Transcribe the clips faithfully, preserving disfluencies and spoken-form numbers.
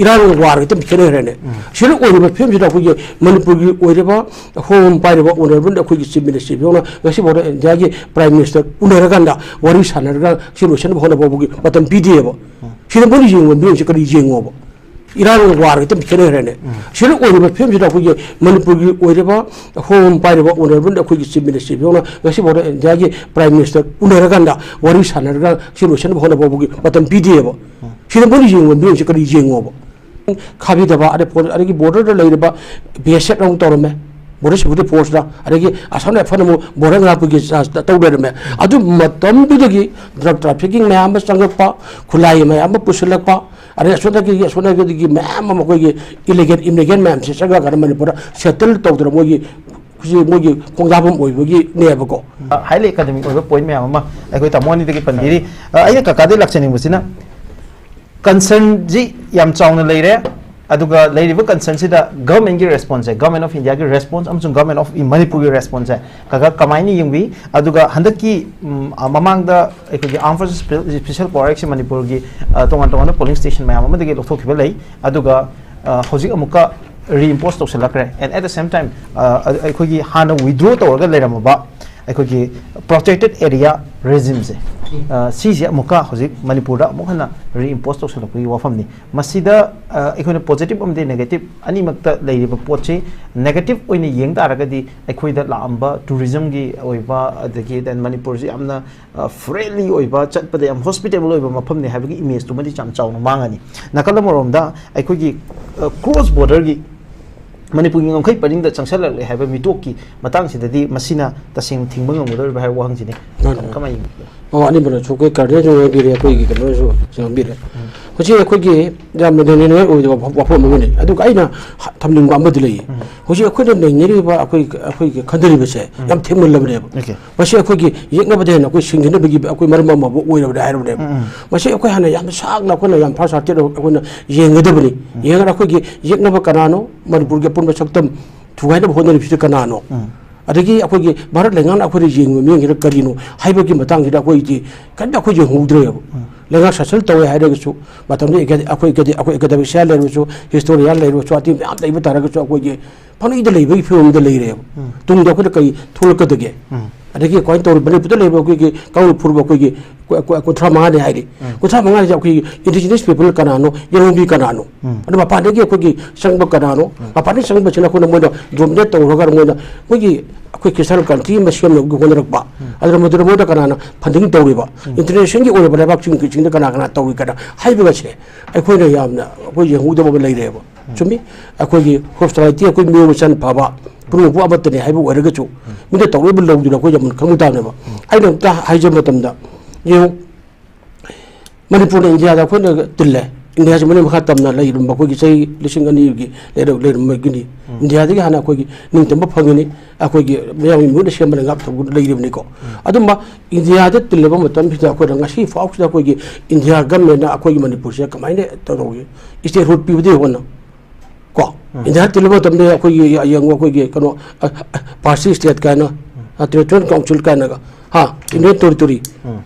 ꯏꯔꯥꯡꯒ ꯋꯥꯔꯒ ꯍꯦꯛꯇ ꯈꯦꯠꯅꯈ꯭ꯔꯦꯅꯦ꯫ ꯁꯤꯗ ꯑꯣꯏꯔꯤꯕ ꯐꯤꯕꯝꯁꯤꯗ ꯑꯩꯈꯣꯏꯒꯤ ꯃꯅꯤꯄꯨꯔꯒꯤ ꯑꯣꯏꯔꯤꯕ ꯍꯣꯝ ꯄꯥꯏꯔꯤꯕ ꯑꯣꯅꯔꯦꯕꯜ ꯑꯩꯈꯣꯏꯒꯤ ꯆꯤꯐ ꯃꯤꯅꯤꯁꯇꯔ ꯐꯥꯎꯅ ꯉꯁꯤ ꯐꯥꯎꯗ ꯏꯟꯗꯤꯌꯥꯒꯤ ꯄ꯭ꯔꯥꯏꯝ ꯃꯤꯅꯤꯁꯇꯔ ꯎꯅꯔꯀꯥꯟꯗ ꯋꯥꯔꯤ ꯁꯥꯟꯅꯔꯒ ꯁꯤ ꯂꯣꯏꯁꯤꯟꯅꯕ ꯍꯣꯠꯅꯕ ꯐꯥꯎꯕꯒꯤ ꯃꯇꯝ ꯄꯤꯗꯦꯕ꯫ ꯁꯤꯗ ꯃꯣꯏꯅ ꯌꯦꯡꯉꯨꯕ ꯃꯤꯑꯣꯏꯁꯦ ꯀꯔꯤ ꯌꯦꯡꯉꯣꯕ? ꯏꯔꯥꯡꯒ ꯋꯥꯔꯒ ꯍꯦꯛꯇ ꯈꯦꯠꯅꯈ꯭ꯔꯦꯅꯦ꯫ ꯁꯤꯗ ꯑꯣꯏꯔꯤꯕ ꯐꯤꯕꯝꯁꯤꯗ ꯑꯩꯈꯣꯏꯒꯤ ꯃꯅꯤꯄꯨꯔꯒꯤ ꯑꯣꯏꯔꯤꯕ ꯍꯣꯝ ꯄꯥꯏꯔꯤꯕ ꯑꯣꯅꯔꯦꯕꯜ ꯑꯩꯈꯣꯏꯒꯤ ꯆꯤꯐ ꯃꯤꯅꯤꯁꯇꯔ ꯐꯥꯎꯅ ꯉꯁꯤ ꯐꯥꯎꯗ ꯏꯟꯗꯤꯌꯥꯒꯤ ꯄ꯭ꯔꯥꯏꯝ ꯃꯤꯅꯤꯁꯇꯔ ꯎꯅꯔꯀꯥꯟꯗ ꯋꯥꯔꯤ ꯁꯥꯟꯅꯔꯒ ꯁꯤ ꯂꯣꯏꯁꯤꯟꯅꯕ ꯍꯣꯠꯅꯕ ꯐꯥꯎꯕꯒꯤ ꯃꯇꯝ ꯄꯤꯗꯦꯕ꯫ ꯁꯤꯗ ꯃꯣꯏꯅ ꯌꯦꯡꯉꯨꯕ ꯃꯤꯑꯣꯏꯁꯦ ꯀꯔꯤ ꯌꯦꯡꯉꯣꯕ? ꯈꯥꯕꯤꯗꯕ, ꯑꯗꯩ ꯐꯣꯔ-, ꯑꯗꯒꯤ ꯕꯣꯔꯗꯔꯗ ꯂꯩꯔꯤꯕ ꯕꯤ ꯑꯦꯁ ꯑꯦꯐ ꯑꯃꯨꯛ ꯇꯧꯔꯝꯃꯦ, ꯕꯣꯔꯗꯔ ꯁꯦꯀ꯭ꯌꯨꯔꯤꯇꯤ ꯐꯣꯔꯁꯇ, ꯑꯗꯒꯤ ꯑꯁꯥꯝ ꯔꯥꯏꯐꯜꯅ ꯑꯃꯨꯛ ꯕꯣꯔꯗꯔ ꯉꯥꯛꯄꯒꯤ ꯆꯥ-, ꯇꯧ ꯂꯩꯔꯝꯃꯦ꯫ ꯑꯗꯨ ꯃꯇꯝꯗꯨꯗꯒꯤ ꯗ꯭ꯔꯒ ꯇ꯭ꯔꯥꯐꯤꯀꯤꯡ ꯃꯌꯥꯝ ꯑꯃ ꯆꯪꯂꯛꯄ, ꯈꯨꯠꯂꯥꯏ ꯃꯌꯥꯝ ꯑꯃ ꯄꯨꯁꯤꯜꯂꯛꯄ, ꯑꯗꯩ ꯑꯁꯣꯝꯗꯒꯤ, ꯑꯁꯣꯝꯗꯒꯤ ꯃꯌꯥꯝ ꯑꯃ ꯑꯩꯈꯣꯏꯒꯤ ꯏꯂꯤꯒꯦꯜ, ꯏꯝꯃꯤꯒ꯭ꯔꯦꯟ ꯃꯌꯥꯝꯁꯦ ꯆꯪꯉꯛꯑꯀꯥꯟꯗ ꯃꯅꯤꯄꯨꯔꯗ ꯁꯦꯇꯜ ꯇꯧꯗꯅ ꯃꯣꯏꯒꯤ ꯍꯧꯖꯤꯛ ꯃꯣꯏꯒꯤ ꯈꯣꯡꯗꯥꯐꯝ ꯑꯣꯏꯕꯒꯤꯅꯦꯕꯀꯣ꯫ ꯍꯥꯏꯂꯤ ꯑꯦꯀꯥꯗꯃꯤꯛ ꯑꯣꯏꯕ ꯄꯣꯏꯟ ꯃꯌꯥꯝ ꯑꯃ ꯑꯩꯈꯣꯏ ꯇꯥꯃꯣ ꯑꯅꯤꯗꯒꯤ ꯄꯟꯕꯤꯔꯤ꯫ ꯑ, ꯑꯩꯅ ꯀꯀꯥꯗꯒꯤ ꯂꯥꯛꯆꯅꯤꯡꯕꯁꯤꯅ, ꯀꯟꯁꯔꯟꯁꯤ ꯌꯥꯝ ꯆꯥꯎꯅ ꯂꯩꯔꯦ, ꯑꯗꯨꯒ ꯂꯩꯔꯤꯕ ꯀꯟꯁꯔꯟꯁꯤꯗ ꯒꯚꯔꯟꯃꯦꯟꯒꯤ ꯔꯦꯁꯄꯣꯟꯁꯁꯦ, ꯒꯚꯔꯟꯃꯦꯟ ꯑꯣꯐ ꯏꯟꯗꯤꯌꯥꯒꯤ ꯔꯦꯁꯄꯣꯟꯁ ꯑꯃꯁꯨꯡ ꯒꯚꯔꯟꯃꯦꯟ ꯑꯣꯐ ꯃꯅꯤꯄꯨꯔꯒꯤ ꯔꯦꯁꯄꯣꯟꯁꯁꯦ ꯀꯀꯥ ꯀꯃꯥꯏꯅ ꯌꯦꯡꯕꯤ? ꯑꯗꯨꯒ ꯍꯟꯗꯛꯀꯤ, ꯎꯝ, ꯑ, ꯃꯃꯥꯡꯗ ꯑꯩꯈꯣꯏꯒꯤ ꯑꯥꯔꯝ ꯐꯣꯔꯁꯦꯁ ꯏꯁꯄꯦꯁꯦꯜ ꯄꯥꯋꯔ ꯑꯦꯛꯁꯦ ꯃꯅꯤꯄꯨꯔꯒꯤ, ꯑ, ꯇꯣꯉꯥꯟ ꯇꯣꯉꯥꯟꯕ ꯄꯣꯂꯤꯡ ꯁ꯭ꯇꯦꯁꯟ ꯃꯌꯥꯝ ꯑꯃꯗꯒꯤ ꯂꯧꯊꯣꯛꯈꯤꯕ ꯂꯩ, ꯑꯗꯨꯒ, ꯑ, ꯍꯧꯖꯤꯛ ꯑꯃꯨꯛꯀ ꯔꯤꯏꯝꯄꯣꯁ ꯇꯧꯁꯤꯜꯂꯛꯈ꯭ꯔꯦ꯫ And at the same time, ꯑ, ꯑ, ꯑꯩꯈꯣꯏꯒꯤ ꯍꯥꯟꯅ ꯋꯤꯗ꯭ꯔꯣ ꯇꯧꯔꯒ ꯂꯩꯔꯝꯃꯕ ꯑꯩꯈꯣꯏꯒꯤ ꯄ꯭ꯔꯣꯇꯦꯛꯇꯦꯠ ꯑꯦꯔꯤꯌꯥ ꯔꯦꯖꯤꯝꯁꯦ, ꯑ, ꯁꯤꯁꯦ ꯑꯃꯨꯛꯀ ꯍꯧꯖꯤꯛ ꯃꯅꯤꯄꯨꯔꯗ ꯑꯃꯨꯛ ꯍꯟꯅ ꯔꯤꯏꯝꯄꯣꯁ ꯇꯧꯁꯤꯜꯂꯛꯄꯒꯤ ꯋꯥꯐꯝꯅꯤ꯫ ꯃꯁꯤꯗ, ꯑ, ꯑꯩꯈꯣꯏꯅ ꯄꯣꯖꯤꯇꯤꯚ ꯑꯃꯗꯤ ꯅꯦꯒꯦꯇꯤꯚ ꯑꯅꯤꯃꯛꯇ ꯂꯩꯔꯤꯕ ꯄꯣꯠꯁꯤ, ꯅꯦꯒꯦꯇꯤꯚ ꯑꯣꯏꯅ ꯌꯦꯡ ꯇꯥꯔꯒꯗꯤ ꯑꯩꯈꯣꯏꯗ ꯂꯥꯛꯑꯝꯕ ꯇꯨꯔꯤꯖꯝꯒꯤ ꯑꯣꯏꯕ, ꯑꯗꯒꯤ then ꯃꯅꯤꯄꯨꯔꯁꯤ ꯌꯥꯝꯅ, ꯑ, ꯐ꯭ꯔꯦꯟꯂꯤ ꯑꯣꯏꯕ, ꯆꯠꯄꯗ ꯌꯥꯝ ꯍꯣꯁꯄꯤꯇꯦꯕꯜ ꯑꯣꯏꯕ ꯃꯐꯝꯅꯤ ꯍꯥꯏꯕꯒꯤ ꯏꯃꯦꯖꯇꯨꯃꯗꯤ ꯌꯥꯝ ꯆꯥꯎꯅ ꯃꯥꯡꯉꯅꯤ꯫ ꯅꯥꯀꯜ ꯑꯃꯔꯣꯝꯗ ꯑꯩꯈꯣꯏꯒꯤ, ꯑ, ꯀ꯭ꯔꯣꯁ ꯕꯣꯔꯗꯔꯒꯤ ꯃꯅꯤꯄꯨꯔꯒꯤ ꯉꯝꯈꯩ ꯄꯔꯤꯡꯗ ꯆꯪꯁꯜꯂꯛꯂꯦ ꯍꯥꯏꯕ ꯃꯤꯇꯣꯛꯀꯤ ꯃꯇꯥꯡꯁꯤꯗꯗꯤ ꯃꯁꯤꯅ ꯇꯁꯦꯡꯅ ꯊꯤꯡꯕ ꯉꯝꯒꯗꯧꯔꯤꯕ꯭ꯔꯥ ꯍꯥꯏꯕ ꯋꯥꯍꯪꯁꯤꯅꯤ꯫ ꯃꯥꯅꯤ, ꯃꯥꯅꯤ꯫ ꯀꯃꯥꯏꯅ ꯌꯦꯡꯕꯤꯕꯒꯦ? ꯑꯣ, ꯑꯅꯤꯃꯛꯅꯁꯨ ꯑꯩꯈꯣꯏ ꯀꯥꯔꯗꯤꯅꯦꯜꯁꯨ ꯉꯥꯡꯕꯤꯔꯦ, ꯑꯩꯈꯣꯏꯒꯤ ꯀꯩꯅꯣꯅꯁꯨ ꯉꯥꯡꯕꯤꯔꯦ꯫ ꯎꯝ꯫ ꯍꯧꯖꯤꯛ ꯑꯩꯈꯣꯏꯒꯤ ꯌꯥꯝꯅ ꯅꯩꯅꯅꯤꯡꯉꯥꯏ ꯑꯣꯏꯕ ꯋꯥꯐꯝ, ꯋꯥꯐꯝ ꯑꯃꯅꯤ꯫ ꯑꯗꯨꯒ ꯑꯩꯅ ꯍ-, ꯊꯝꯅꯤꯡꯕ ꯑꯃꯗꯤ ꯂꯩꯌꯦ꯫ ꯎꯝ꯫ ꯍꯧꯖꯤꯛ ꯑꯩꯈꯣꯏꯅ ꯅꯩꯅꯔꯤꯕ, ꯑꯩꯈꯣꯏ, ꯑꯩꯈꯣꯏꯒꯤ ꯈꯟꯊꯔꯤꯕꯁꯦ ꯎꯝ꯫ ꯌꯥꯝ ꯊꯦꯡꯃꯜꯂꯕꯅꯦꯕ꯫ ꯑꯣꯀꯦ꯫ ꯃꯁꯤ ꯑꯩꯈꯣꯏꯒꯤ ꯌꯦꯛꯅꯕꯗ ꯍꯦꯟꯅ ꯑꯩꯈꯣꯏ ꯁꯤꯡꯊꯅꯕꯒꯤ ꯑꯩꯈꯣꯏ ꯃꯔꯝ ꯑꯃꯕꯨ ꯑꯣꯏꯔꯕꯅꯦ ꯍꯥꯏꯔꯕꯅꯦꯕ꯫ ꯎꯝ, ꯎꯝ꯫ ꯃꯁꯤ ꯑꯩꯈꯣꯏ ꯍꯥꯟꯅ ꯌꯥꯝꯅ ꯁꯥꯡꯅ ꯑꯩꯈꯣꯏꯅ ꯌꯥꯝ ꯐꯥꯔꯁ ꯍꯥꯔꯇꯦꯠ ꯑꯩꯈꯣꯏꯅ ꯌꯦꯡꯒꯗꯕꯅꯤ꯫ ꯎꯝ꯫ ꯌꯦꯡꯉꯒ ꯑꯩꯈꯣꯏꯒꯤ ꯌꯦꯛꯅꯕ ꯀꯅꯥꯅꯣ, ꯃꯅꯤꯄꯨꯔꯒꯤ ꯑꯄꯨꯟꯕ ꯁꯛꯇꯝ ꯊꯨꯒꯥꯏꯅꯕ ꯍꯣꯠꯅꯔꯤꯕꯁꯤ ꯀꯅꯥꯅꯣ? ꯎꯝ꯫ ꯑꯗꯒꯤ ꯑꯩꯈꯣꯏꯒꯤ ꯚꯥꯔꯠ ꯂꯩꯉꯥꯛꯅ ꯑꯩꯈꯣꯏꯗ ꯌꯦꯡꯕ ꯃꯤꯠꯌꯦꯡꯁꯤꯅ ꯀꯔꯤꯅꯣ ꯍꯥꯏꯕꯒꯤ ꯃꯇꯥꯡꯁꯤꯗ ꯑꯩꯈꯣꯏꯗꯤ ꯀꯔꯤꯝꯇ ꯑꯩꯈꯣꯏ ꯌꯦꯡꯍꯧꯗ꯭ꯔꯦꯕ꯫ ꯂꯩꯉꯥꯛ ꯁꯥꯁꯟ ꯇꯧꯋꯦ ꯍꯥꯏꯔꯒꯁꯨ, ꯃꯇꯝꯗꯨꯗ ꯑꯦꯀꯥꯗ-, ꯑꯩꯈꯣꯏ ꯑꯦꯀꯥꯗ-, ꯑꯩꯈꯣꯏ ꯑꯦꯀꯥꯗꯃꯤꯛꯁꯤꯌꯥꯟ ꯂꯩꯔꯕꯁꯨ, ꯍꯤꯁꯇꯣꯔꯤꯌꯥꯟ ꯂꯩꯔꯕꯁꯨ, ꯑꯇꯩ ꯃꯌꯥꯝ ꯂꯩꯕ ꯇꯥꯔꯒꯁꯨ ꯑꯩꯈꯣꯏꯒꯤ ꯄꯪꯂꯩꯗ ꯂꯩꯕꯒꯤ ꯐꯤꯕꯝꯗ ꯂꯩꯔꯦꯕ꯫ ꯇꯨꯡꯗ ꯑꯩꯈꯣꯏꯅ ꯀꯔꯤ ꯊꯣꯛꯂꯛꯀꯗꯒꯦ? ꯑꯗꯒꯤ ꯀꯃꯥꯏꯅ ꯇꯧꯔꯤ? ꯃꯅꯤꯄꯨꯔꯗ ꯂꯩꯕ ꯑꯩꯈꯣꯏꯒꯤ ꯀꯥꯡꯂꯨꯞ ꯐꯨꯔꯨꯞ ꯑꯩꯈꯣꯏꯒꯤ ꯀꯨ-, ꯀꯨ-, ꯀꯨꯟꯊ꯭ꯔꯥ ꯃꯉꯥꯅꯤ ꯍꯥꯏꯔꯤ꯫ ꯀꯨꯟꯊ꯭ꯔꯥ ꯃꯉꯥꯁꯦ ꯑꯩꯈꯣꯏꯒꯤ indigenous people ꯀꯅꯥꯅꯣ? ꯌꯦꯜꯍꯧꯃꯤ ꯀꯅꯥꯅꯣ? ꯑꯗꯣ ꯃꯄꯥꯟꯗꯒꯤ ꯑꯩꯈꯣꯏꯒꯤ ꯆꯪꯕ ꯀꯅꯥꯅꯣ? ꯃꯄꯥꯟꯗꯒꯤ ꯆꯪꯕꯁꯤꯅ ꯑꯩꯈꯣꯏꯅ ꯃꯣꯏꯅ dominate ꯇꯧꯔꯒ ꯃꯣꯏꯅ ꯑꯩꯈꯣꯏꯒꯤ, ꯑꯩꯈꯣꯏ ꯈ꯭ꯔꯤꯁꯇꯥꯟ country ꯑꯃ ꯁꯦꯝꯅꯕꯒꯤ ꯍꯣꯠꯅꯔꯛꯄ꯫ ꯑꯗꯨꯅ ꯃꯗꯨꯗ ꯃꯣꯏꯗ ꯀꯅꯥꯅ funding ꯇꯧꯔꯤꯕ? Internationalꯒꯤ ꯑꯣꯏꯔꯕ ꯂꯩꯕꯥꯛꯁꯤꯡ, ꯁꯤꯡꯗ ꯀꯅꯥ ꯀꯅꯥ ꯇꯧꯔꯤ ꯀꯅꯥ ꯍꯥꯏꯕꯒꯁꯦ ꯑꯩꯈꯣꯏꯅ ꯌꯥꯝꯅ ꯑꯩꯈꯣꯏ ꯌꯦꯡꯍꯧꯗꯕ ꯑꯃ ꯂꯩꯔꯦꯕ꯫ ꯆꯨꯝꯃꯤ꯫ ꯑꯩꯈꯣꯏꯒꯤ hospitality, ꯑꯩꯈꯣꯏ ꯃꯤꯑꯣꯏ ꯃꯆꯥꯅ ꯐꯕ ꯄꯨꯝꯅꯃꯛꯄꯨ ꯑꯃꯠꯇꯅꯦ ꯍꯥꯏꯕ ꯑꯣꯏꯔꯒꯁꯨ, ꯃꯤꯅ ꯇꯧꯔꯛꯏꯕ ꯂꯧꯗꯨꯅ ꯑꯩꯈꯣꯏ ꯌꯥꯝ ꯈꯪꯕ ꯇꯥꯕꯅꯦꯕ꯫ ꯑꯩꯅ ꯑꯝꯇ ꯍꯥꯏꯖꯕ ꯃꯇꯝꯗ, ꯌꯦꯡꯉꯨ, ꯃꯅꯤꯄꯨꯔꯅ ꯏꯟꯗꯤꯌꯥꯗ ꯑꯩꯈꯣꯏꯅ ꯇꯤꯜꯂꯦ꯫ ꯏꯟꯗꯤꯌꯥꯁꯤ ꯃꯅꯤꯡ ꯃꯈꯥ ꯇꯝꯅ ꯂꯩꯔꯝꯕ ꯑꯩꯈꯣꯏꯒꯤ ꯆꯍꯤ ꯂꯤꯁꯤꯡ ꯑꯅꯤꯒꯤ ꯂꯩꯔ-, ꯂꯩꯔꯝꯕꯒꯤꯅꯤ꯫ ꯏꯟꯗꯤꯌꯥꯗꯒꯤ ꯍꯥꯟꯅ ꯑꯩꯈꯣꯏꯒꯤ ꯅꯤꯡꯇꯝꯕ ꯐꯪꯉꯤꯅꯤ꯫ ꯑꯩꯈꯣꯏꯒꯤ ꯃꯌꯥꯝꯒꯤ ꯃꯤꯍꯨꯠꯅ ꯁꯦꯝꯕꯅ ꯉꯥꯛ ꯊꯧꯗꯨꯅ ꯂꯩꯔꯤꯕꯅꯤꯀꯣ꯫ ꯑꯗꯨꯝꯕ ꯏꯟꯗꯤꯌꯥꯗ ꯇꯤꯜꯂꯕ ꯃꯇꯝꯁꯤꯗ ꯑꯩꯈꯣꯏꯅ ꯉꯁꯤ ꯐꯥꯎꯁꯤꯗ ꯑꯩꯈꯣꯏꯒꯤ ꯏꯟꯗꯤꯌꯥ governmentꯅ ꯑꯩꯈꯣꯏꯒꯤ ꯃꯅꯤꯄꯨꯔꯁꯦ ꯀꯃꯥꯏꯅ ꯇꯧꯔꯤ? Statehood ꯄꯤꯕꯗꯤ ꯍꯣꯠꯅ ꯀꯣ꯫ ꯏꯟꯗꯤꯌꯥ ꯇꯤꯜꯂꯕ ꯃꯇꯝꯗ ꯑꯩꯈꯣꯏꯒꯤ ꯌꯦꯡꯉꯨ, ꯑꯩꯈꯣꯏꯒꯤ ꯀꯩꯅꯣ, ꯑ, ꯑ, Parsi state ꯀꯥꯏꯅ, ꯑ, Territorial Council ꯀꯥꯏꯅꯒ, ꯍꯥ, Union Territory,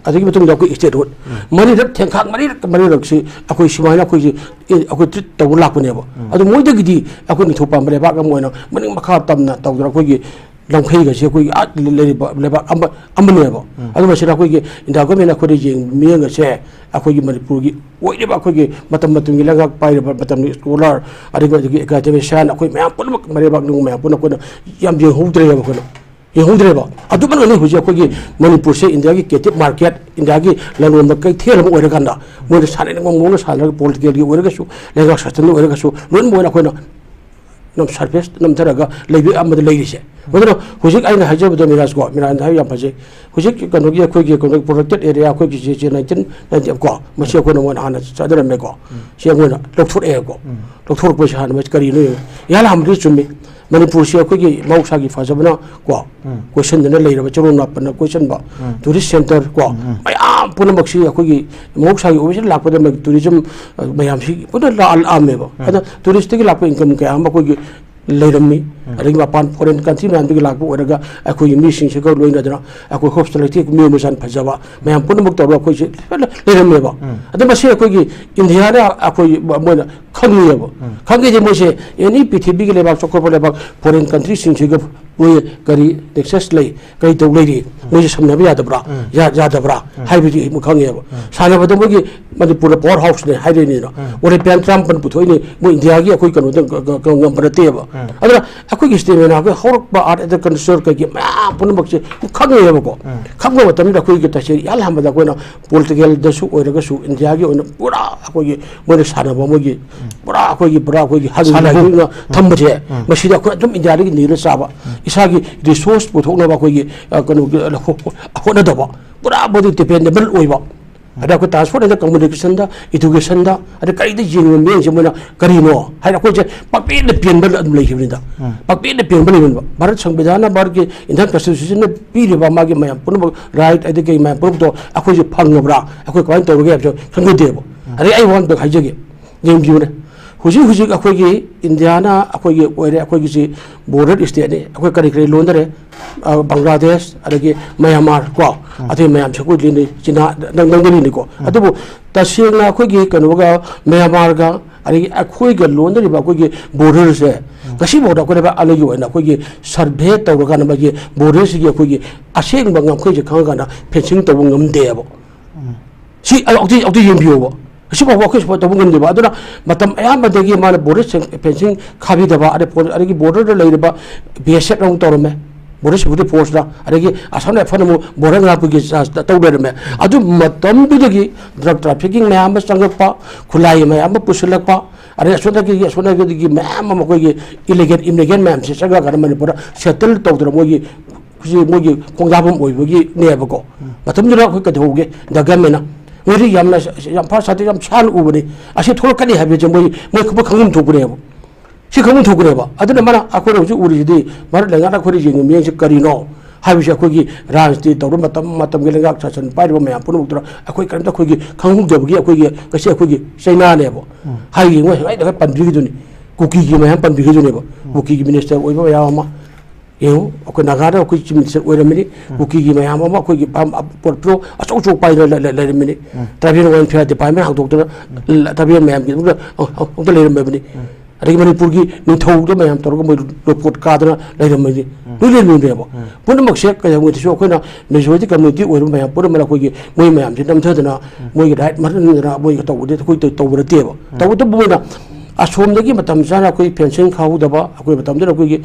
ꯑꯗꯨꯒꯤ ꯃꯇꯨꯡꯗ ꯑꯩꯈꯣꯏ statehood꯫ ꯃꯔꯤꯔꯛ ꯊꯦꯡꯈꯥꯛ, ꯃꯔꯤꯔꯛ, ꯃꯔꯤꯔꯛꯁꯤ ꯑꯩꯈꯣꯏ ꯁꯨꯃꯥꯏꯅ ꯑꯩꯈꯣꯏꯁꯤ, ꯑꯦ, ꯑꯩꯈꯣꯏ treat ꯇꯧꯕ ꯂꯥꯛꯄꯅꯦꯕ꯫ ꯑꯗꯨ ꯃꯣꯏꯗꯒꯤꯗꯤ ꯑꯩꯈꯣꯏ ꯅꯤꯡꯊꯧ ꯄꯥꯟꯕ ꯂꯩꯕꯥꯛ ꯑꯃ ꯑꯣꯏꯅ ꯃꯅꯤꯡ ꯃꯈꯥ ꯇꯝꯅ ꯇꯧꯗꯅ ꯑꯩꯈꯣꯏꯒꯤ ꯂꯝꯈꯩꯒꯁꯦ ꯑꯩꯈꯣꯏꯒꯤ ꯑꯥ ꯂꯩꯔꯤꯕ ꯂꯩꯕꯥꯛ ꯑꯃ, ꯑꯃꯅꯦꯕ꯫ ꯑꯗꯨ ꯃꯁꯤꯗ ꯑꯩꯈꯣꯏꯒꯤ ꯏꯟꯗꯤꯌꯥ governmentꯅ ꯑꯩꯈꯣꯏꯗ ꯌꯦꯡꯕ ꯃꯤꯠꯌꯦꯡ ꯑꯁꯦ ꯑꯩꯈꯣꯏꯒꯤ ꯃꯅꯤꯄꯨꯔꯒꯤ ꯑꯣꯏꯔꯤꯕ ꯑꯩꯈꯣꯏꯒꯤ ꯃꯇꯝ ꯃꯇꯝꯒꯤ ꯂꯩꯉꯥꯛ ꯄꯥꯏꯔꯤꯕ ꯃꯇꯝꯒꯤ scholar, ꯑꯗꯒꯤ, ꯑꯗꯒꯤ academician, ꯑꯩꯈꯣꯏ ꯃꯌꯥꯝ ꯄꯨꯝꯅꯃꯛ ꯃꯔꯩꯕꯥꯛ ꯅꯨꯡ ꯃꯌꯥꯝ ꯄꯨꯟꯅ ꯑꯩꯈꯣꯏꯅ ꯌꯥꯝ ꯌꯦꯡꯍꯧꯗ꯭ꯔꯦꯕ ꯑꯩꯈꯣꯏꯅ꯫ ꯌꯦꯡꯍꯧꯗ꯭ꯔꯦꯕ꯫ ꯑꯗꯨꯃꯛꯅꯅꯤ ꯍꯧꯖꯤꯛ ꯑꯩꯈꯣꯏꯒꯤ ꯃꯅꯤꯄꯨꯔꯁꯦ ꯏꯟꯗꯤꯌꯥꯒꯤ captive market, ꯏꯟꯗꯤꯌꯥꯒꯤ ꯂꯂꯣꯟꯕ ꯀꯩꯊꯦꯜ ꯑꯃ ꯑꯣꯏꯔꯀꯥꯟꯗ ꯃꯣꯏꯅ ꯁꯥꯟꯅꯅꯤꯡꯕ ꯃꯑꯣꯡꯗ ꯁꯥꯟꯅꯔꯒ, politicalꯒꯤ ꯑꯣꯏꯔꯒꯁꯨ, ꯂꯩꯉꯥꯛ ꯁꯥꯁꯟꯗ ꯑꯣꯏꯔꯒꯁꯨ, ꯂꯣꯏꯅꯃꯛ ꯑꯣꯏꯅ ꯑꯩꯈꯣꯏꯅ ꯅꯝ surface ꯅꯝꯊꯔꯒ ꯂꯩꯕ ꯑꯃꯗ ꯂꯩꯔꯤꯁꯦ꯫ ꯑꯗꯨꯅ ꯍꯧꯖꯤꯛ ꯑꯩꯅ ꯍꯥꯏꯖꯕꯗꯣ ꯃꯤꯔꯥꯖꯀꯣ, ꯃꯤꯔꯥꯖꯅ ꯍꯥꯏꯕ ꯌꯥꯝ ꯐꯖꯩ꯫ ꯍꯧꯖꯤꯛ ꯀꯩꯅꯣꯒꯤ, ꯑꯩꯈꯣꯏꯒꯤ ꯀꯩꯅꯣꯒꯤ protected area, ꯑꯩꯈꯣꯏꯒꯤ ꯁꯤ, ꯁꯤ nineteen ninety ꯀꯣ, ꯃꯁꯤ ꯑꯩꯈꯣꯏꯅ ꯃꯣꯏꯅ ꯍꯥꯟꯅ ꯆꯠꯅꯔꯝꯃꯦꯀꯣ꯫ ꯁꯤ ꯃꯣꯏꯅ ꯂꯧꯊꯣꯔꯛꯑꯦꯀꯣ꯫ ꯂꯧꯊꯣꯔꯛꯄꯁꯤ ꯍꯥꯟꯅ ꯃꯁꯤ ꯀꯔꯤꯅꯣ ꯌꯦꯡꯉꯨ꯫ ꯏꯍꯥꯟ ꯍꯥꯟꯕꯗꯤ ꯆꯨꯝꯃꯤ꯫ ꯃꯅꯤꯄꯨꯔꯁꯤ ꯑꯩꯈꯣꯏꯒꯤ ꯃꯍꯧꯁꯥꯒꯤ ꯐꯖꯕꯅ ꯀꯣ, ꯀꯣꯏꯁꯟꯗꯨꯅ ꯂꯩꯔꯕ ꯆꯤꯔꯣ ꯅꯥꯄꯟꯅ ꯀꯣꯏꯁꯟꯕ, tourist centre ꯀꯣ, ꯃꯌꯥꯝ ꯄꯨꯝꯅꯃꯛꯁꯤ ꯑꯩꯈꯣꯏꯒꯤ ꯃꯍꯧꯁꯥꯒꯤ ꯑꯣꯏꯕꯁꯤꯗ ꯂꯥꯛꯄꯗ ꯃ-, tourism, ꯑ, ꯃꯌꯥꯝꯁꯤ ꯄꯨꯟꯅ ꯂꯥꯛꯑ-, ꯂꯥꯛꯑꯝꯃꯦꯕ꯫ ꯑꯗ touristꯇꯒꯤ ꯂꯥꯛꯄ income ꯀꯌꯥ ꯑꯃ ꯑꯩꯈꯣꯏꯒꯤ ꯂꯩꯔꯝꯃꯤ꯫ ꯑꯗꯒꯤ ꯃꯄꯥꯟ ꯐꯣꯔꯦꯟ ꯀꯟꯇ꯭ꯔꯤ ꯃꯌꯥꯝꯗꯒꯤ ꯂꯥꯛꯄ ꯑꯣꯏꯔꯒ ꯑꯩꯈꯣꯏꯒꯤ ꯃꯤꯁꯤꯡꯁꯤꯒ ꯂꯣꯏꯅꯗꯅ ꯑꯩꯈꯣꯏ ꯍꯣꯁꯄꯤꯇꯥꯂꯤꯇꯤ ꯃꯤꯑꯣꯏ ꯃꯆꯥꯟ ꯐꯖꯕ ꯃꯌꯥꯝ ꯄꯨꯝꯅꯃꯛ ꯇꯧꯔꯒ ꯑꯩꯈꯣꯏꯁꯦ ꯂꯣꯏꯅ ꯂꯩꯔꯝꯃꯦꯕ꯫ ꯑꯗꯣ ꯃꯁꯤ ꯑꯩꯈꯣꯏꯒꯤ ꯏꯟꯗꯤꯌꯥꯅ ꯑꯩꯈꯣꯏ ꯃꯣꯏꯅ ꯈꯪꯉꯤꯑꯕ꯫ ꯈꯪꯉꯤꯁꯦ ꯃꯣꯏꯁꯦ ꯑꯦꯅꯤ ꯄ꯭ꯔꯤꯊꯤꯕꯤꯒꯤ ꯂꯩꯕꯥꯛ ꯆꯥꯎꯈꯠꯄ ꯂꯩꯕꯥꯛ ꯐꯣꯔꯦꯟ ꯀꯟꯇ꯭ꯔꯤꯁꯤꯡꯁꯤꯒ ꯃꯣꯏ ꯀꯔꯤ ꯅꯦꯛꯁꯁ ꯂꯩ, ꯀꯔꯤ ꯇꯧ ꯂꯩꯔꯤ, ꯃꯣꯏꯁꯦ ꯁꯝꯅꯕ ꯌꯥꯗꯕ꯭ꯔꯥ, ꯌꯥ- ꯌꯥꯗꯕ꯭ꯔꯥ ꯍꯥꯏꯕꯗꯤ ꯑꯃꯨꯛ ꯈꯪꯉꯦꯕ꯫ ꯁꯥꯟꯅꯕꯗ ꯃꯣꯏꯒꯤ ꯃꯅꯤꯄꯨꯔꯗ ꯄꯋꯥꯔ ꯍꯥꯎꯁꯅꯦ ꯍꯥꯏꯔꯤꯅꯤꯅ ꯑꯣꯂꯦꯝꯄꯤꯌꯥꯟ ꯇꯔꯥꯃꯥꯄꯟ ꯄꯨꯊꯣꯛꯏꯅꯤ, ꯃꯣꯏ ꯏꯟꯗꯤꯌꯥꯒꯤ ꯑꯩꯈꯣꯏ ꯀꯩꯅꯣꯗ ꯉ- ꯉ- ꯉꯝꯕ ꯅꯠꯇꯦꯕ꯫ ꯑꯗꯨꯅ ꯑꯩꯈꯣꯏꯒꯤ ꯁ꯭ꯇꯦꯃꯤꯅꯥ, ꯑꯩꯈꯣꯏ ꯍꯧꯔꯛꯄ ꯑꯥꯔꯠ ꯑꯦꯟ ꯀꯜꯆꯔ ꯀꯩꯒꯤ ꯃꯌꯥꯝ ꯄꯨꯝꯅꯃꯛꯁꯦ ꯈꯪꯉꯦꯕꯀꯣ꯫ ꯈꯪꯕ ꯃꯇꯝꯗ ꯑꯩꯈꯣꯏꯒꯤ ꯇꯁꯦꯡꯅ ꯏꯍꯥꯟ ꯍꯥꯟꯕꯗ ꯑꯩꯈꯣꯏꯅ ꯄꯣꯂꯤꯇꯤꯀꯦꯜꯗꯁꯨ ꯑꯣꯏꯔꯒꯁꯨ ꯏꯟꯗꯤꯌꯥꯒꯤ ꯑꯣꯏꯅ ꯄꯨꯔꯥ ꯑꯩꯈꯣꯏꯒꯤ ꯃꯣꯏꯅ ꯁꯥꯟꯅꯕ ꯃꯣꯏꯒꯤ ꯄꯨꯔꯥ ꯑꯩꯈꯣꯏꯒꯤ ꯄꯨꯔꯥ ꯑꯩꯈꯣꯏꯒꯤ ꯍꯥꯟꯅ ꯁꯥꯟꯅꯐꯝ꯫ ꯂꯥꯏꯅꯤꯡꯅ ꯊꯝꯕꯁꯦ, ꯃꯁꯤꯗ ꯑꯩꯈꯣꯏ ꯑꯗꯨꯝ ꯏꯟꯗꯤꯌꯥꯗꯒꯤ ꯅꯤꯔ ꯆꯥꯕ, ꯏꯁꯥꯒꯤ ꯔꯤꯁꯣꯔꯁ ꯄꯨꯊꯣꯛꯅꯕ ꯑꯩꯈꯣꯏꯒꯤ ꯑ, ꯀꯩꯅꯣꯒꯤ ꯍꯣ- ꯍꯣ- ꯍꯣꯠꯅꯗꯕ, ꯄꯨꯔꯥ ꯃꯣꯏꯗꯤ ꯗꯤꯄꯦꯟꯗꯦꯕꯜ ꯑꯣꯏꯕ꯫ ꯑꯗ ꯑꯩꯈꯣꯏ ꯇ꯭ꯔꯥꯟꯁꯄꯣꯔꯠ ꯑꯗ ꯀꯝꯃꯨꯅꯤꯀꯦꯁꯟꯗ, ꯏꯗꯨꯀꯦꯁꯟꯗ, ꯑꯗ ꯀꯔꯤꯗ ꯌꯦꯡꯉꯤꯕ ꯃꯤꯠꯌꯦꯡꯁꯦ ꯃꯣꯏꯅ ꯀꯔꯤꯅꯣ ꯍꯥꯏꯅ ꯑꯩꯈꯣꯏꯁꯦ ꯄꯥꯛꯄꯦꯟꯗ ꯄꯦꯟꯕ ꯑꯗꯨꯝ ꯂꯩꯈꯤꯕꯅꯤꯗ꯫ ꯄꯥꯛꯄꯦꯟꯗ ꯄꯦꯟꯕ ꯂꯩꯕꯅꯦꯕ꯫ ꯚꯥꯔꯠ ꯁꯪꯕꯤꯙꯥꯟꯅ, ꯚꯥꯔꯠꯀꯤ ꯏꯟꯗꯤꯌꯥꯟ ꯀꯟꯁꯇꯤꯇ꯭ꯌꯨꯁꯟꯅ ꯄꯤꯔꯤꯕ ꯃꯥꯒꯤ ꯃꯌꯥꯝ ꯄꯨꯝꯅꯃꯛ, ꯔꯥꯏꯠ ꯑꯗꯩ ꯀꯩ ꯃꯌꯥꯝ ꯄꯨꯝꯅꯃꯛꯇꯣ ꯑꯩꯈꯣꯏꯁꯦ ꯐꯪꯉꯕ꯭ꯔꯥ, ꯑꯩꯈꯣꯏ ꯀꯃꯥꯏꯅ ꯇꯧꯔꯒꯦ ꯍꯥꯏꯕꯁꯨ ꯈꯪꯖꯗꯦꯕ꯫ ꯑꯗꯩ ꯑꯩ ꯋꯥ ꯑꯝꯇ ꯍꯥꯏꯖꯒꯦ, ꯌꯦꯡꯕꯤꯌꯨꯅꯦ꯫ ꯍꯧꯖꯤꯛ ꯍꯧꯖꯤꯛ ꯑꯩꯈꯣꯏꯒꯤ ꯏꯟꯗꯤꯌꯥꯅ ꯑꯩꯈꯣꯏꯒꯤ ꯑꯣꯏꯔꯦ, ꯑꯩꯈꯣꯏꯒꯤꯁꯤ ꯕꯣꯔꯗꯔ ꯁ꯭ꯇꯦꯠꯅꯤ, ꯑꯩꯈꯣꯏ ꯀꯔꯤ ꯀꯔꯤ ꯂꯣꯟꯅꯔꯦ? ꯑ, ꯕꯪꯒ꯭ꯂꯥꯗꯦꯁ, ꯑꯗꯒꯤ ꯃꯌꯥꯟꯃꯥꯔ ꯀꯣ, ꯑꯇꯩ ꯃꯌꯥꯝꯁꯦ ꯑꯩꯈꯣꯏ ꯂꯤꯅꯤ, ꯆꯤꯅꯥ ꯅꯪ- ꯅꯪꯗ ꯂꯤꯅꯤꯀꯣ꯫ ꯑꯗꯨꯕꯨ ꯇꯁꯦꯡꯅ ꯑꯩꯈꯣꯏꯒꯤ ꯀꯩꯅꯣꯒ ꯃꯌꯥꯟꯃꯥꯔꯒ ꯑꯗꯒꯤ ꯑꯩꯈꯣꯏꯒ ꯂꯣꯟꯅꯔꯤꯕ ꯑꯩꯈꯣꯏꯒꯤ ꯕꯣꯔꯗꯔꯁꯦ ꯉꯁꯤꯐꯥꯎꯗ ꯑꯩꯈꯣꯏꯅ ꯑꯂꯩꯒꯤ ꯑꯣꯏꯅ ꯑꯩꯈꯣꯏꯒꯤ ꯁꯔꯚꯦ ꯇꯧꯔꯀꯥꯟꯗ ꯃꯥꯒꯤ ꯕꯣꯔꯗꯔꯁꯤꯒꯤ ꯑꯩꯈꯣꯏꯒꯤ ꯑꯁꯦꯡꯕ ꯉꯝꯈꯩꯁꯦ ꯈꯪꯉꯀꯥꯟꯗ ꯐꯦꯟꯁꯤꯡ ꯇꯧꯕ ꯉꯝꯗꯦꯕ꯫ ꯁꯤ ꯑꯃꯨꯛꯇ ꯑꯃꯨꯛꯇ ꯌꯦꯡꯕꯤꯌꯣꯕ꯫ ꯉꯁꯤꯐꯥꯎꯕ ꯑꯩꯈꯣꯏ ꯁꯨꯃꯥꯏꯅ ꯇꯧꯕ ꯉꯝꯗꯦꯕ꯫ ꯑꯗꯨꯅ ꯃꯇꯝ ꯑꯌꯥꯝꯕꯗꯒꯤ ꯃꯥꯅ ꯕꯣꯔꯗꯔ ꯐꯦꯟꯁꯤꯡ ꯈꯥꯕꯤꯗꯕ, ꯑꯗꯩ ꯄꯣ- ꯑꯗꯒꯤ ꯕꯣꯔꯗꯔꯗ ꯂꯩꯔꯤꯕ ꯕꯤ ꯑꯦꯁ ꯑꯦꯐꯅ ꯑꯃꯨꯛ ꯇꯧꯔꯝꯃꯦ, ꯕꯣꯔꯗꯔ ꯁꯦꯀ꯭ꯌꯨꯔꯤꯇꯤ ꯐꯣꯔꯁꯅ, ꯑꯗꯒꯤ ꯑꯁꯥꯝ ꯔꯥꯏꯐꯜꯅ ꯑꯃꯨꯛ ꯕꯣꯔꯗꯔ ꯉꯥꯛꯄꯒꯤ ꯆꯥꯔꯖ ꯇꯧ ꯂꯩꯔꯝꯃꯦ꯫ ꯑꯗꯨ ꯃꯇꯝꯗꯨꯗꯒꯤ ꯗ꯭ꯔꯒ ꯇ꯭ꯔꯥꯐꯤꯀꯤꯡ ꯃꯌꯥꯝ ꯑꯃ ꯆꯪꯉꯛꯄ, ꯈꯨꯠꯂꯥꯏ ꯃꯌꯥꯝ ꯑꯃ ꯄꯨꯁꯤꯜꯂꯛꯄ, ꯑꯗꯩ ꯑꯁꯣꯝꯗꯒꯤ ꯑꯁꯣꯝꯗꯒꯤ ꯃꯌꯥꯝ ꯑꯃ ꯑꯩꯈꯣꯏꯒꯤ ꯏꯂꯤꯒꯦꯜ ꯏꯝꯂꯤꯒꯦꯜ ꯃꯌꯥꯝꯁꯦ ꯆꯪꯉꯛꯑꯀꯥꯟꯗ ꯃꯅꯤꯄꯨꯔꯗ ꯁꯦꯇꯜ ꯇꯧꯗꯅ ꯃꯣꯏꯒꯤ ꯍꯧꯖꯤꯛ ꯃꯣꯏꯒꯤ ꯈꯣꯡꯖꯥꯐꯝ ꯑꯣꯏꯕꯒꯤꯅꯦꯕꯀꯣ꯫ ꯃꯇꯝꯗꯨꯗ ꯑꯩꯈꯣꯏ ꯀꯩꯗꯧꯍꯧꯒꯦ? ꯗ ꯒꯃꯦꯟꯅ ꯃꯣꯏꯗꯤ ꯌꯥꯝꯅ ꯌꯥꯝ ꯐꯥꯁ ꯁꯥꯗꯦ, ꯌꯥꯝ ꯁꯥꯟꯅ ꯎꯕꯅꯤ꯫ ꯑꯁꯤ ꯊꯣꯛꯂꯛꯀꯅꯤ ꯍꯥꯏꯕꯁꯦ ꯃꯣꯏ ꯃꯣꯏ ꯈꯪꯐꯝ ꯈꯪꯐꯝ ꯊꯣꯛꯄꯅꯦꯕ꯫ ꯁꯤ ꯈꯪꯐꯝ ꯊꯣꯛꯄꯅꯦꯕ꯫ ꯑꯗꯨꯅ ꯃꯥꯅ ꯑꯩꯈꯣꯏꯅ ꯍꯧꯖꯤꯛ ꯎꯔꯤꯁꯤꯗꯤ ꯚꯥꯔꯠ ꯂꯩꯉꯥꯛꯅ ꯑꯩꯈꯣꯏꯗ ꯌꯦꯡꯉꯤꯕ ꯃꯤꯠꯌꯦꯡꯁꯤ ꯀꯔꯤꯅꯣ ꯍꯥꯏꯕꯁꯤ ꯑꯩꯈꯣꯏꯒꯤ ꯔꯥꯖꯅꯤꯇꯤ ꯇꯧꯔ ꯃꯇꯝ ꯃꯇꯝꯒꯤ ꯂꯩꯉꯥꯛ ꯁꯥꯁꯟ ꯄꯥꯏꯔꯤꯕ ꯃꯌꯥꯝ ꯄꯨꯝꯅꯃꯛꯇꯨꯅ ꯑꯩꯈꯣꯏ ꯀꯔꯤꯝꯇ ꯑꯩꯈꯣꯏꯒꯤ ꯈꯪꯍꯧꯗꯕꯒꯤ ꯑꯩꯈꯣꯏꯒꯤ ꯉꯁꯤ ꯑꯩꯈꯣꯏꯒꯤ ꯆꯩꯅꯥꯅꯦꯕ꯫ ꯍꯥꯏꯒꯤ ꯃꯣꯏ ꯉꯁꯥꯏꯗ ꯄꯟꯕꯤꯈꯤꯗꯨꯅꯤ꯫ ꯀꯨꯀꯤꯒꯤ ꯃꯌꯥꯝ ꯄꯟꯕꯤꯒꯗꯣꯏꯅꯦꯕ꯫ ꯀꯨꯀꯤꯒꯤ ꯃꯤꯅꯤꯁꯇꯔ ꯑꯣꯏꯕ ꯃꯌꯥꯝ ꯑꯃ, ꯌꯦꯡꯉꯨ, ꯑꯩꯈꯣꯏ ꯅꯥꯒꯥꯗ ꯑꯩꯈꯣꯏ ꯆꯤꯐ ꯃꯤꯅꯤꯁꯇꯔ ꯑꯣꯏꯔꯝꯃꯤꯅꯤ꯫ ꯀꯨꯀꯤꯒꯤ ꯃꯌꯥꯝ ꯑꯃ ꯑꯩꯈꯣꯏꯒꯤ ꯐꯥꯝ, ꯄꯣꯠ ꯄ꯭ꯔꯣ ꯑꯆꯧ ꯑꯆꯧꯕ ꯄꯥꯏꯗꯅ ꯂꯩ-, ꯂꯩ-, ꯂꯩꯔꯝꯃꯤꯅꯤ꯫ ꯇ꯭ꯔꯥꯏꯕꯦꯜ ꯋꯦꯜꯐꯤꯌꯔ ꯗꯤꯄꯥꯔꯠꯃꯦꯟ ꯍꯥꯡꯗꯣꯛꯇꯅ ꯇ꯭ꯔꯥꯏꯕꯦꯜ ꯃꯌꯥꯝꯒꯤ ꯑꯃꯨꯛꯇ, ꯑꯃꯨꯛꯇ ꯂꯩꯔꯝꯃꯕꯅꯤ꯫ ꯑꯗꯒꯤ ꯃꯅꯤꯄꯨꯔꯒꯤ ꯅꯤꯡꯊꯧꯗ ꯃꯌꯥꯝ ꯇꯧꯔꯒ ꯃꯣꯏ ꯂꯣꯀꯣꯠ ꯀꯥꯗꯅ ꯂꯩꯔꯝꯃꯤꯅꯤ꯫ ꯂꯣꯏ ꯂꯩꯔꯝꯃꯤꯅꯦꯕ꯫ ꯄꯨꯝꯅꯃꯛꯁꯦ ꯀꯩꯗꯧꯉꯩꯗꯁꯨ ꯑꯩꯈꯣꯏꯅ ꯃꯦꯖꯣꯔꯤꯇꯤ ꯀꯝꯃ꯭ꯌꯨꯅꯤꯇꯤ ꯑꯣꯏꯔꯕ ꯃꯌꯥꯝ ꯄꯨꯝꯅꯃꯛ ꯑꯩꯈꯣꯏꯒꯤ ꯃꯣꯏ ꯃꯌꯥꯝꯁꯦ ꯅꯝꯊꯗꯅ, ꯃꯣꯏꯒꯤ ꯔꯥꯏꯠ ꯃꯥꯡꯍꯟꯗꯅ ꯃꯣꯏꯒ ꯇꯧꯕꯗꯤ ꯑꯩꯈꯣꯏ ꯇꯧ-, ꯇꯧꯕ ꯅꯠꯇꯦꯕ꯫ ꯇꯧꯕꯇꯕꯨ ꯃꯣꯏꯅ ꯑꯁꯣꯝꯗꯒꯤ ꯃꯇꯝ ꯆꯥꯅ ꯑꯩꯈꯣꯏ ꯐꯦꯟꯁꯤꯡ ꯈꯥꯍꯧꯗꯕ, ꯑꯩꯈꯣꯏ ꯃꯇꯝꯗꯨꯗ ꯑꯩꯈꯣꯏꯒꯤ,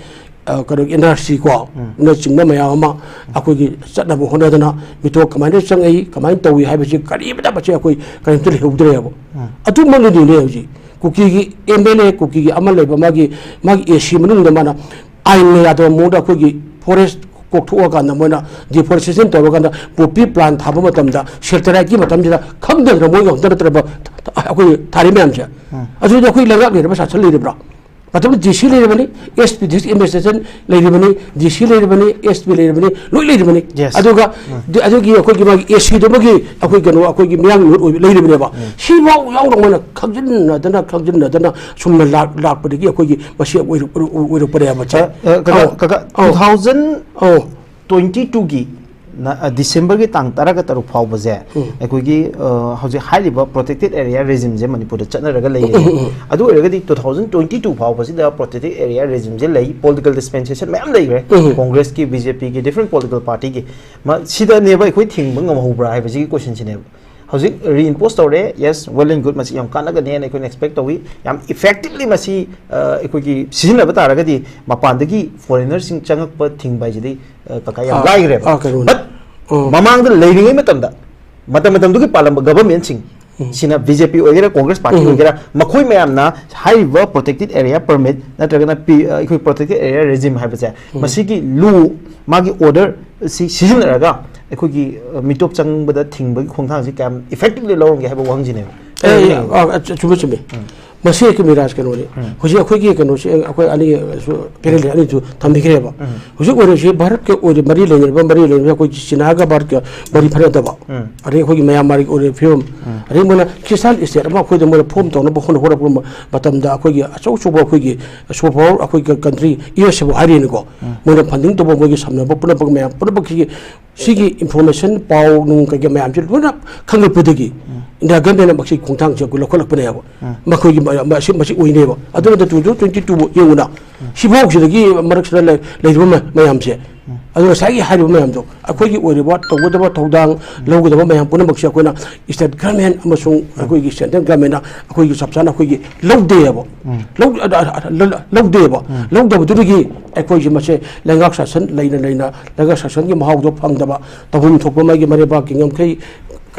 ꯑ, ꯀꯩꯅꯣ, ꯑꯦꯟ ꯑꯥꯔ ꯁꯤ ꯀꯣ, ꯅꯆꯤꯡꯕ ꯃꯌꯥꯝ ꯑꯃ ꯑꯩꯈꯣꯏꯒꯤ ꯆꯠꯅꯕ ꯍꯣꯠꯅꯗꯅ ꯃꯤꯇꯣꯞ ꯀꯃꯥꯏꯅ ꯆꯪꯉꯛꯏ, ꯀꯃꯥꯏꯅ ꯇꯧꯏ ꯍꯥꯏꯕꯁꯤ ꯀꯔꯤꯃꯇ ꯃꯁꯤ ꯑꯩꯈꯣꯏ ꯀꯔꯤꯝꯇ ꯂꯩꯍꯧꯗ꯭ꯔꯦꯕ꯫ ꯑꯗꯨꯃꯛꯅꯅꯤꯅꯦ ꯍꯧꯖꯤꯛ ꯀꯨꯀꯤꯒꯤ ꯑꯦꯝ ꯑꯦꯜ ꯑꯦ, ꯀꯨꯀꯤꯒꯤ ꯑꯃ ꯂꯩꯕ ꯃꯥꯒꯤ, ꯃꯥꯒꯤ ꯑꯦ ꯁꯤ ꯃꯅꯨꯡꯗ ꯃꯥꯅ ꯑꯥꯏꯟꯅ ꯌꯥꯗꯕ ꯃꯑꯣꯡꯗ ꯑꯩꯈꯣꯏꯒꯤ ꯐꯣꯔꯦꯁ ꯀꯣꯛꯊꯣꯛꯑꯀꯥꯟꯗ ꯃꯣꯏꯅ ꯗꯤꯐꯣꯔꯦꯁꯇꯦꯁꯟ ꯇꯧꯔꯀꯥꯟꯗ ꯄꯣꯄꯤ ꯄ꯭ꯂꯥꯟ ꯊꯥꯕ ꯃꯇꯝꯗ ꯁꯦꯇꯦꯂꯥꯏꯠꯀꯤ ꯃꯇꯝꯁꯤꯗ ꯈꯪꯗꯗꯅ ꯃꯣꯏ ꯉꯥꯛꯇ ꯅꯠꯇ꯭ꯔꯕ ꯑꯩꯈꯣꯏ ꯊꯥꯔꯤ ꯃꯌꯥꯝꯁꯦ꯫ ꯑꯗꯨꯗꯤ ꯑꯩꯈꯣꯏ ꯂꯩꯉꯥꯛ ꯂꯩꯔꯕ ꯁꯥꯁꯟ ꯂꯩꯔꯤꯕ꯭ꯔꯥ? ꯃꯇꯝꯗ ꯗꯤ ꯁꯤ ꯂꯩꯔꯕꯅꯤ, ꯑꯦꯁ ꯄꯤ, ꯗꯤꯁꯇ꯭ꯔꯤꯛ ꯑꯦꯗꯃꯤꯅꯤꯁꯇ꯭ꯔꯦꯁꯟ ꯂꯩꯔꯤꯕꯅꯤ, ꯗꯤ ꯁꯤ ꯂꯩꯔꯤꯕꯅꯤ, ꯑꯦꯁ ꯄꯤ ꯂꯩꯔꯤꯕꯅꯤ, ꯂꯣꯏ ꯂꯩꯔꯤꯕꯅꯤ꯫ Yes. ꯑꯗꯨꯒ ꯗꯤ-, ꯑꯗꯨꯒꯤ ꯑꯩꯈꯣꯏꯒꯤ ꯃꯥꯒꯤ ꯑꯦ ꯁꯤꯗꯨꯃꯒꯤ ꯑꯩꯈꯣꯏ ꯀꯩꯅꯣ, ꯑꯩꯈꯣꯏꯒꯤ ꯃꯤꯌꯥꯝ ꯃꯤꯍꯨꯠ ꯑꯣꯏꯕ ꯂꯩꯔꯤꯕꯅꯦꯕ꯫ ꯁꯤꯐꯥꯎ ꯌꯥꯎꯔꯛꯄꯅ ꯈꯪꯖꯤꯟꯅꯗꯅ, ꯈꯪꯖꯤꯟꯅꯗꯅ ꯁꯨꯝꯅ ꯂꯥꯛ-, ꯂꯥꯛꯄꯗꯒꯤ ꯑꯩꯈꯣꯏꯒꯤ ꯃꯁꯤ ꯑꯣꯏꯔꯛ-, ꯑꯣꯏꯔꯛ-, ꯑꯣꯏꯔꯛꯄꯅꯦꯕ꯫ ꯑ, ꯑ, ꯀꯀꯥ, ꯑꯧ, ꯀꯀꯥ, ꯑꯧ, two thousand ꯑꯧ꯫ Twenty two ꯒꯤ ꯅ-, ꯑ, ꯗꯤꯁꯦꯝꯕꯔꯒꯤ ꯇꯥꯡ ꯇꯔꯥꯒ ꯇꯔꯨꯛ ꯐꯥꯎꯕꯁꯦ ꯑꯩꯈꯣꯏꯒꯤ, ꯑ, ꯍꯧꯖꯤꯛ ꯍꯥꯏꯔꯤꯕ protected area regime ꯁꯦ ꯃꯅꯤꯄꯨꯔꯗ ꯆꯠꯅꯔꯒ ꯂꯩꯔꯦ꯫ ꯑꯗꯨ ꯑꯣꯏꯔꯒꯗꯤ two thousand twenty two ꯐꯥꯎꯕꯁꯤꯗ protected area regime ꯁꯦ ꯂꯩ, political dispensation ꯃꯌꯥꯝ ꯂꯩꯈ꯭ꯔꯦ꯫ ꯀꯣꯡꯒ꯭ꯔꯦꯁꯀꯤ, ꯕꯤ ꯖꯦ ꯄꯤꯒꯤ, different political party ꯒꯤ꯫ ꯃ-, ꯁꯤꯗꯅꯦꯕ ꯑꯩꯈꯣꯏ ꯊꯤꯡꯕ ꯉꯝꯍꯧꯕ꯭ꯔꯥ ꯍꯥꯏꯕꯁꯤꯒꯤ question ꯁꯤꯅꯦꯕ꯫ ꯍꯧꯖꯤꯛ ꯔꯤꯏꯝꯄꯣꯁ ꯇꯧꯔꯦ, yes, well and good, ꯃꯁꯤ ꯌꯥꯝ ꯀꯥꯟꯅꯒꯅꯤ ꯍꯥꯏꯅ ꯑꯩꯈꯣꯏꯅ expect ꯇꯧꯏ꯫ ꯌꯥꯝ effectively ꯃꯁꯤ, ꯑ, ꯑꯩꯈꯣꯏꯒꯤ ꯁꯤꯖꯤꯟꯅꯕ ꯇꯥꯔꯒꯗꯤ ꯃꯄꯥꯟꯗꯒꯤ foreigner ꯁꯤꯡ ꯆꯪꯉꯛꯄ ꯊꯤꯡꯕ ꯍꯥꯏꯁꯤꯗꯤ, ꯑ, ꯀꯀꯥ, ꯌꯥꯝ ꯑꯥ, ꯂꯥꯏꯈ꯭ꯔꯦꯕ꯫ ꯑꯥ, ꯀꯩꯅꯣꯅꯤ꯫ But ꯎꯝ꯫ ꯃꯃꯥꯡꯗ ꯂꯩꯔꯤꯉꯩ ꯃꯇꯝꯗ, ꯃꯇꯝ ꯃꯇꯝꯗꯨꯒꯤ ꯄꯥꯜꯂꯝꯕ government ꯁꯤꯡ, ꯎꯝ꯫ ꯁꯤꯅ ꯕꯤ ꯖꯦ ꯄꯤ ꯑꯣꯏꯒꯦꯔꯥ, ꯀꯣꯡꯒ꯭ꯔꯦꯁ ꯄꯥꯔꯇꯤ ꯎꯝ꯫ ꯑꯣꯏꯒꯦꯔꯥ, ꯃꯈꯣꯏ ꯃꯌꯥꯝꯅ ꯍꯥꯏꯔꯤꯕ protected area permit ꯅꯠꯇ꯭ꯔꯒꯅ ꯄꯤ-, ꯑ, ꯑꯩꯈꯣꯏ protected area regime ꯍꯥꯏꯕꯁꯦ, ꯎꯝ꯫ ꯃꯁꯤꯒꯤ ꯂꯨ, ꯃꯥꯒꯤ order ꯁꯤ ꯁꯤꯖꯤꯟꯅꯔꯒ ꯑꯩꯈꯣꯏꯒꯤ, ꯑ, ꯃꯤꯇꯣꯞ ꯆꯪꯕꯗ ꯊꯤꯡꯕꯒꯤ ꯈꯣꯡꯊꯥꯡꯁꯤ ꯀꯌꯥꯝ effectively ꯂꯧꯔꯝꯒꯦ ꯍꯥꯏꯕ ꯋꯥꯍꯪꯁꯤꯅꯦꯕ꯫ ꯑꯦ, ꯑꯦ, ꯑ, ꯑ, ꯆꯨꯝꯃꯦ, ꯆꯨꯝꯃꯦ꯫ ꯎꯝ꯫ ꯃꯁꯤ ꯑꯩꯈꯣꯏ ꯃꯤꯔꯥꯖ ꯀꯩꯅꯣꯅꯤ꯫ ꯎꯝ꯫ ꯍꯧꯖꯤꯛ ꯑꯩꯈꯣꯏꯒꯤ ꯀꯩꯅꯣꯁꯦ, ꯑꯩꯈꯣꯏ ꯑꯅꯤ, ꯄꯦꯔꯦꯟ ꯑꯅꯤꯁꯨ ꯊꯝꯕꯤꯈ꯭ꯔꯦꯕ꯫ ꯎꯝ꯫ ꯍꯧꯖꯤꯛ ꯑꯣꯏꯔꯤꯁꯤ ꯚꯥꯔꯠꯀ ꯑꯣꯏꯔꯤ ꯃꯔꯤ ꯂꯩꯅꯔꯤꯕ, ꯃꯔꯤ ꯂꯩꯅꯔꯤꯕ ꯑꯩꯈꯣꯏꯒꯤ ꯆꯤꯅꯥꯒ ꯚꯥꯔꯠꯀ ꯃꯔꯤ ꯐꯅꯗꯕ, ꯎꯝ꯫ ꯑꯗꯩ ꯑꯩꯈꯣꯏꯒꯤ ꯃꯌꯥꯟꯃꯥꯔꯒꯤ ꯑꯣꯏꯔꯤꯕ ꯐꯤꯕꯝ, ꯎꯝ꯫ ꯑꯗꯩ ꯃꯣꯏꯅ ꯈ꯭ꯔꯤꯁꯇꯥꯟ ꯏꯁꯇꯦꯠ ꯑꯃ ꯑꯩꯈꯣꯏꯗ ꯃꯣꯏꯅ ꯐꯣꯝ ꯇꯧꯅꯕ ꯍꯣꯠꯅ-, ꯍꯣꯠꯅꯔꯛꯄ ꯃꯇꯝꯗ ꯑꯩꯈꯣꯏꯒꯤ ꯑꯆꯧ ꯑꯆꯧꯕ ꯑꯩꯈꯣꯏꯒꯤ ꯁꯨꯄꯔ ꯄꯥꯋꯔ ꯑꯩꯈꯣꯏꯒꯤ ꯀꯟꯇ꯭ꯔꯤ ꯌꯨ ꯑꯦꯁ ꯑꯦꯕꯨ ꯍꯥꯏꯔꯦꯅꯦꯀꯣ꯫ ꯎꯝ꯫ ꯃꯣꯏꯅ ꯐꯟꯗꯤꯡ ꯇꯧꯕ ꯃꯣꯏꯒꯤ ꯁꯝꯅꯕ ꯄꯨꯝꯅꯃꯛ ꯃꯌꯥꯝ ꯄꯨꯝꯅꯃꯛꯁꯤꯒꯤ ꯁꯤꯒꯤ ꯏꯟꯐꯣꯔꯃꯦꯁꯟ, ꯄꯥꯎ ꯅꯨꯡ ꯀꯩꯀꯩ ꯃꯌꯥꯝꯁꯦ ꯂꯣꯏꯅ ꯈꯪꯂꯛꯄꯗꯒꯤ ꯎꯝ꯫ ꯏꯟꯗꯤꯌꯥ ꯒꯚꯔꯟꯃꯦꯟꯠꯅ ꯃꯁꯤ ꯈꯣꯡꯊꯥꯡꯁꯦ ꯑꯩꯈꯣꯏ ꯂꯧꯈꯠꯂꯛꯄꯅꯦꯕ꯫ ꯎꯝ꯫ ꯃꯈꯣꯏꯒꯤ ꯃ-, ꯃꯁꯤ, ꯃꯁꯤ ꯑꯣꯏꯅꯦꯕ꯫ ꯑꯗꯨ ꯅꯠꯇ two thousand twenty two ꯐꯥꯎ ꯌꯦꯡꯉꯨꯅ, ꯎꯝ꯫ ꯁꯤꯐꯥꯎꯁꯤꯗꯒꯤ ꯃꯔꯛꯁꯤꯗ ꯂꯩ-, ꯂꯩꯔꯤꯕ ꯃ-, ꯃꯌꯥꯝꯁꯦ꯫ ꯎꯝ꯫ ꯑꯗꯨ ꯉꯁꯥꯏꯒꯤ ꯍꯥꯏꯔꯤꯕ ꯃꯌꯥꯝꯗꯣ ꯑꯩꯈꯣꯏꯒꯤ ꯑꯣꯏꯔꯤꯕ ꯇꯧꯒꯗꯕ ꯊꯧꯗꯥꯡ, ꯎꯝ꯫ ꯂꯧꯒꯗꯕ ꯃꯌꯥꯝ ꯄꯨꯝꯅꯃꯛꯁꯦ ꯑꯩꯈꯣꯏꯅ ꯏꯁꯇꯦꯠ ꯒꯚꯔꯟꯃꯦꯟꯠ ꯑꯃꯁꯨꯡ ꯎꯝ꯫ ꯑꯩꯈꯣꯏꯒꯤ ꯁꯦꯟꯇ꯭ꯔꯦꯜ ꯒꯚꯔꯟꯃꯦꯟꯠꯅ ꯑꯩꯈꯣꯏꯒꯤ ꯆꯞ ꯆꯥꯅ ꯑꯩꯈꯣꯏꯒꯤ ꯂꯧꯗꯦꯕ꯫ ꯎꯝ꯫ ꯂꯧ-, ꯑ, ꯑ, ꯑ, ꯂ-, ꯂꯧꯗꯦꯕ꯫ ꯎꯝ꯫ ꯂꯧꯗꯕꯗꯨꯗꯒꯤ ꯑꯩꯈꯣꯏꯁꯦ ꯃꯁꯦ ꯂꯩꯉꯥꯛ ꯁꯥꯁꯟ ꯂꯩꯅ ꯂꯩꯅ ꯂꯩꯉꯥꯛ ꯁꯥꯁꯟꯒꯤ ꯃꯍꯥꯎꯗꯣ ꯐꯪꯗꯕ, ꯇꯧꯐꯝ ꯊꯣꯛꯄ ꯃꯥꯒꯤ ꯃꯔꯩꯕꯥꯛꯀꯤ ꯉꯝꯈꯩ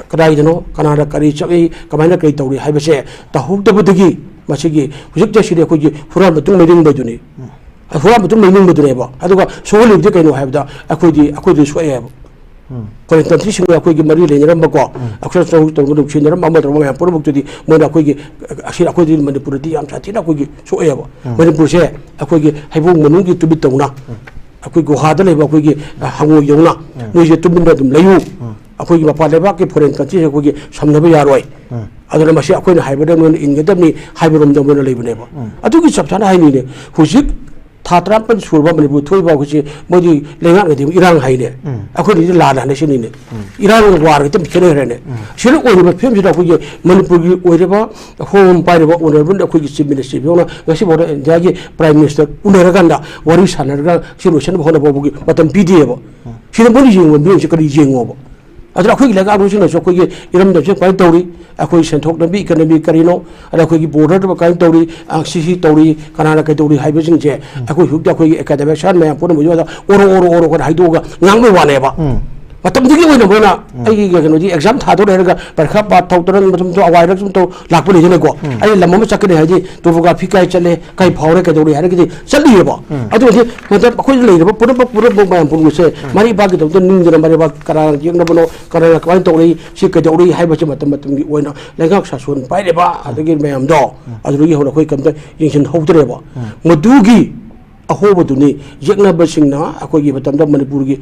ꯀꯗꯥꯏꯗꯅꯣ, ꯀꯅꯥꯅ ꯀꯔꯤ ꯆꯠꯂꯤ, ꯀꯃꯥꯏꯅ ꯀꯔꯤ ꯇꯧꯔꯤ ꯍꯥꯏꯕꯁꯦ ꯇꯧꯍꯧꯗꯕꯗꯒꯤ ꯃꯁꯤꯒꯤ ꯍꯧꯖꯤꯛꯇ ꯁꯤꯗꯤ ꯑꯩꯈꯣꯏꯒꯤ ꯍꯨꯔꯥꯟꯕ ꯇꯨꯡ ꯂꯩꯅꯤꯡꯕꯗꯨꯅꯤ꯫ ꯎꯝ꯫ ꯍꯨꯔꯥꯟꯕ ꯇꯨꯡ ꯂꯩꯅꯤꯡꯕꯗꯨꯅꯦꯕ꯫ ꯑꯗꯨꯒ ꯁꯣꯛꯍꯜꯂꯤꯕꯗꯤ ꯀꯩꯅꯣ ꯍꯥꯏꯕꯗ ꯑꯩꯈꯣꯏꯗꯤ, ꯑꯩꯈꯣꯏꯗꯤ ꯁꯣꯛꯑꯦꯕ꯫ ꯎꯝ꯫ ꯐꯣꯔꯦꯟ ꯀꯟꯇ꯭ꯔꯤꯁꯤꯡꯒ ꯑꯩꯈꯣꯏꯒꯤ ꯃꯔꯤ ꯂꯩꯅꯔꯝꯕꯀꯣ, ꯎꯝ꯫ ꯑꯩꯈꯣꯏꯅ ꯇꯧꯔꯒ ꯇꯧꯔꯒ ꯅꯨꯡꯁꯤꯅꯔꯝꯕ ꯑꯃ ꯇꯧꯔꯒ ꯃꯌꯥꯝ ꯄꯨꯝꯅꯃꯛꯇꯨꯗꯤ ꯃꯣꯏꯅ ꯑꯩꯈꯣꯏꯒꯤ, ꯑꯁꯤ ꯑꯩꯈꯣꯏꯗꯤ ꯃꯅꯤꯄꯨꯔꯗꯤ ꯌꯥꯝ ꯁꯥꯊꯤꯅ ꯑꯩꯈꯣꯏꯒꯤ ꯁꯣꯛꯑꯦꯕ꯫ ꯎꯝ꯫ ꯃꯅꯤꯄꯨꯔꯁꯦ ꯑꯩꯈꯣꯏꯒꯤ ꯍꯩꯕꯣꯡ ꯃꯅꯨꯡꯒꯤ ꯇꯨꯃꯤꯠ ꯇꯧꯅ, ꯎꯝ꯫ ꯑꯩꯈꯣꯏ ꯒꯨꯍꯥꯗ ꯂꯩꯕ ꯑꯩꯈꯣꯏꯒꯤ, ꯑ, ꯍꯪꯉꯣꯏꯗꯧꯅ ꯎꯝ꯫ ꯅꯣꯏꯁꯦ ꯇꯨꯃꯤꯟꯅ ꯑꯗꯨꯝ ꯂꯩꯌꯨ꯫ ꯎꯝ꯫ ꯑꯩꯈꯣꯏꯒꯤ ꯃꯄꯥꯟ ꯂꯩꯕꯥꯛꯀꯤ ꯐꯣꯔꯦꯟ ꯀꯟꯇ꯭ꯔꯤꯁꯦ ꯑꯩꯈꯣꯏꯒꯤ ꯁꯝꯅꯕ ꯌꯥꯔꯣꯏ꯫ ꯎꯝ꯫ ꯑꯗꯨꯅ ꯃꯁꯤ ꯑꯩꯈꯣꯏꯅ ꯍꯥꯏꯕꯗ ꯅꯣꯏꯅ ꯏꯟꯒꯗꯕꯅꯤ ꯍꯥꯏꯕꯔꯣꯝꯗ ꯃꯣꯏꯅ ꯂꯩꯕꯅꯦꯕ꯫ ꯎꯝ꯫ ꯑꯗꯨꯒꯤ ꯆꯞ ꯆꯥꯅ ꯍꯥꯏꯅꯤꯅꯦ꯫ ꯍꯧꯖꯤꯛ ꯊꯥ ꯇꯔꯥꯃꯥꯄꯟ ꯁꯨꯔꯕ ꯃꯅꯤꯄꯨꯔ ꯊꯣꯛꯏꯕ ꯍꯧꯖꯤꯛꯁꯦ ꯃꯣꯏꯗꯤ ꯂꯩꯉꯥꯛꯅꯗꯤ ꯏꯔꯥꯡ ꯍꯥꯏꯅꯦ꯫ ꯎꯝ꯫ ꯑꯩꯈꯣꯏꯅꯗꯤ ꯂꯥꯟ ꯍꯥꯏꯅ ꯁꯤꯅꯤꯅꯦ꯫ ꯎꯝ꯫ ꯏꯔꯥꯡꯒ ꯋꯥꯔꯒ ꯈꯤꯇꯪ ꯈꯦꯠꯅꯈ꯭ꯔꯦꯅꯦ꯫ ꯎꯝ꯫ ꯁꯤꯗ ꯑꯣꯏꯔꯤꯕ ꯐꯤꯕꯝꯁꯤꯗ ꯑꯩꯈꯣꯏꯒꯤ ꯃꯅꯤꯄꯨꯔꯒꯤ ꯑꯣꯏꯔꯤꯕ ꯍꯣꯝ ꯄꯥꯏꯔꯤꯕ ꯑꯣꯅꯔꯦꯕꯜ ꯑꯩꯈꯣꯏꯒꯤ ꯆꯤꯐ ꯃꯤꯅꯤꯁꯇꯔ ꯐꯥꯎꯅ ꯉꯁꯤꯐꯥꯎꯗ ꯏꯟꯗꯤꯌꯥꯒꯤ ꯄ꯭ꯔꯥꯏꯝ ꯃꯤꯅꯤꯁꯇꯔ ꯎꯅꯔꯀꯥꯟꯗ ꯋꯥꯔꯤ ꯁꯥꯟꯅꯔꯒ ꯁꯤ ꯂꯣꯏꯁꯤꯟꯅꯕ ꯍꯣꯠꯅꯕ ꯐꯥꯎꯕꯒꯤ ꯃꯇꯝ ꯄꯤꯗꯦꯕ꯫ ꯎꯝ꯫ ꯁꯤꯗ ꯃꯣꯏꯅ ꯌꯦꯡꯕ ꯃꯤꯠꯌꯦꯡꯁꯦ ꯀꯔꯤ ꯌꯦꯡꯉꯣꯕ? ꯑꯗꯨꯅ ꯑꯩꯈꯣꯏꯒꯤ ꯂꯩꯉꯥꯛꯂꯣꯏꯁꯤꯡꯅꯁꯨ ꯑꯩꯈꯣꯏꯒꯤ ꯏꯔꯝꯗꯝꯁꯦ ꯀꯃꯥꯏꯅ ꯇꯧꯔꯤ, ꯑꯩꯈꯣꯏ ꯁꯦꯟꯊꯣꯛ ꯂꯝꯕꯤ ꯏꯀꯅꯃꯤ ꯀꯔꯤꯅꯣ, ꯑꯗ ꯑꯩꯈꯣꯏꯒꯤ ꯕꯣꯔꯗꯔꯗ ꯀꯃꯥꯏꯅ ꯇꯧꯔꯤ, ꯑ, ꯁꯤ ꯁꯤ ꯇꯧꯔꯤ, ꯀꯅꯥꯅ ꯀꯩꯗꯧꯔꯤ ꯍꯥꯏꯕꯁꯤꯡꯁꯦ ꯎꯝ꯫ ꯑꯩꯈꯣꯏ ꯍꯧꯖꯤꯛꯇꯤ ꯑꯩꯈꯣꯏꯒꯤ ꯑꯦꯀꯥꯗꯃꯤꯛꯁꯤꯌꯥꯟ ꯃꯌꯥꯝ ꯄꯨꯝꯅꯃꯛ ꯑꯣꯏꯔꯣ ꯑꯣꯔꯣ ꯑꯣꯔꯣ ꯑꯣꯔꯣ ꯍꯥꯏꯗꯣꯛꯑꯒ ꯉꯥꯡꯕꯩ ꯋꯥꯅꯦꯕ꯫ ꯎꯝ꯫ ꯃꯇꯝꯗꯨꯒꯤ ꯑꯣꯏꯅ ꯃꯣꯏꯅ ꯑꯩꯒꯤ ꯀꯩꯅꯣꯗꯤ ꯑꯦꯛꯖꯥꯝ ꯊꯥꯗꯧꯔꯦ ꯍꯥꯏꯔꯒ ꯄꯔꯤꯈꯥ ꯄꯥ ꯇꯧꯗꯅ ꯃꯇꯝꯗꯣ ꯑꯋꯥꯏꯔ ꯁꯨꯝ ꯇꯧ ꯂꯥꯛꯄ ꯂꯩꯗꯅꯀꯣ꯫ ꯑꯩꯅ ꯂꯝ ꯑꯃ ꯆꯠꯀꯅꯤ ꯍꯥꯏꯗꯤ ꯇꯣꯄꯣꯒ꯭ꯔꯥꯐꯤ ꯀꯥꯏ ꯆꯠꯂꯦ, ꯀꯥꯏ ꯐꯥꯎꯔꯦ, ꯀꯩꯗꯧꯔꯦ ꯍꯥꯏꯔꯒꯗꯤ ꯆꯠꯂꯤꯑꯕ꯫ ꯑꯗꯨꯗꯤ ꯃꯇꯝ ꯑꯩꯈꯣꯏꯗ ꯂꯩꯔꯤꯕ ꯄꯨꯝꯅꯃꯛ ꯄꯨꯝꯅꯃꯛ ꯃꯌꯥꯝ ꯄꯨꯝꯅꯃꯛꯁꯦ ꯃꯔꯩꯕꯥꯛꯀꯤꯗꯃꯛꯇ ꯅꯤꯡꯗꯅ ꯃꯔꯩꯕꯥꯛ ꯀꯅꯥꯅ ꯌꯦꯛꯅꯕꯅꯣ, ꯀꯅꯥꯅ ꯀꯃꯥꯏꯅ ꯇꯧꯔꯛꯏ, ꯁꯤ ꯀꯩꯗꯧꯔꯛꯏ ꯍꯥꯏꯕꯁꯤ ꯃꯇꯝ ꯃꯇꯝꯒꯤ ꯑꯣꯏꯅ ꯂꯩꯉꯥꯛ ꯁꯥꯁꯣꯟ ꯄꯥꯏꯔꯤꯕ ꯑꯗꯒꯤ ꯃꯌꯥꯝꯗꯣ ꯑꯗꯨꯗꯒꯤ ꯍꯧꯅ ꯑꯩꯈꯣꯏ ꯀꯝꯇ ꯌꯦꯡꯁꯤꯟꯍꯧꯗ꯭ꯔꯦꯕ꯫ ꯃꯗꯨꯒꯤ ꯑꯍꯣꯕꯗꯨꯅꯤ ꯌꯦꯛꯅꯕꯁꯤꯡꯅ ꯑꯩꯈꯣꯏꯒꯤ ꯃꯇꯝꯗ ꯃꯅꯤꯄꯨꯔꯒꯤ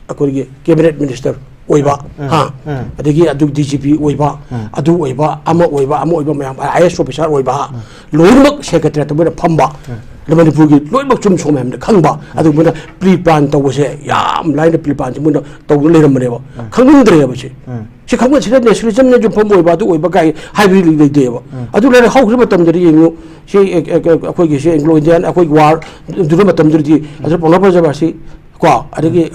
ꯑꯩꯈꯣꯏꯒꯤ ꯀꯦꯕꯤꯅꯦꯠ ꯃꯤꯅꯤꯁꯇꯔ ꯑꯣꯏꯕ, ꯎꯝ, ꯍꯥ, ꯎꯝ꯫ ꯑꯗꯒꯤ ꯑꯗꯨ ꯗꯤ ꯖꯤ ꯄꯤ ꯑꯣꯏꯕ, ꯎꯝ꯫ ꯑꯗꯨ ꯑꯣꯏꯕ, ꯑꯃ ꯑꯣꯏꯕ, ꯑꯃ ꯑꯣꯏꯕ ꯃꯌꯥꯝ, ꯑꯥꯏ ꯑꯦ ꯑꯦꯁ ꯑꯣꯐꯤꯁꯥꯔ ꯑꯣꯏꯕ, ꯎꯝ꯫ ꯂꯣꯏꯅꯃꯛ ꯁꯦꯀ꯭ꯔꯦꯇꯔꯤꯌꯦꯠꯇ ꯃꯣꯏꯅ ꯐꯝꯕ, ꯎꯝ꯫ ꯑꯗ ꯃꯅꯤꯄꯨꯔꯒꯤ ꯂꯣꯏꯅꯃꯛ ꯆꯨꯝ ꯁꯣꯛ ꯃꯌꯥꯝꯅ ꯈꯪꯕ, ꯑꯗꯨ ꯃꯣꯏꯅ ꯄ꯭ꯔꯤ ꯄ꯭ꯂꯥꯟ ꯇꯧꯕꯁꯦ ꯌꯥꯝ ꯂꯥꯏꯅ ꯄ꯭ꯔꯤ ꯄ꯭ꯂꯥꯟꯁꯦ ꯃꯣꯏꯅ ꯇꯧꯗꯨꯅ ꯂꯩꯔꯝꯕꯅꯦꯕ꯫ ꯎꯝ꯫ ꯈꯪꯅꯤꯡꯗ꯭ꯔꯦꯕ ꯁꯤ꯫ ꯎꯝ꯫ ꯁꯤ ꯈꯪꯕ ꯁꯤꯗ ꯅꯦꯁꯅꯦꯂꯤꯖꯝꯅ ꯌꯨꯝꯐꯝ ꯑꯣꯏꯕ ꯑꯗꯨ ꯑꯣꯏꯕ ꯀꯥꯏ ꯍꯥꯏꯕꯗꯤ ꯂꯩꯇꯦꯕ꯫ ꯎꯝ꯫ ꯑꯗꯨ ꯂꯩꯔꯦ ꯍꯧꯈꯤꯕ ꯃꯇꯝꯗꯗꯤ ꯌꯦꯡꯉꯨ, ꯁꯤ, ꯑꯦ, ꯑꯦ, ꯑꯦ, ꯑꯩꯈꯣꯏꯒꯤ ꯁꯤ ꯑꯦꯡꯒ꯭ꯂꯣ ꯏꯟꯗꯤꯌꯥꯟ ꯑꯩꯈꯣꯏꯒꯤ ꯋꯥꯔ ꯑꯗꯨꯒꯤ ꯃꯇꯝꯗꯨꯗꯗꯤ ꯑꯗꯨ ꯄꯥꯎꯅꯥ ꯄ꯭ꯔꯖꯥꯕꯥꯁꯤ ꯀꯣ, ꯑꯗꯒꯤ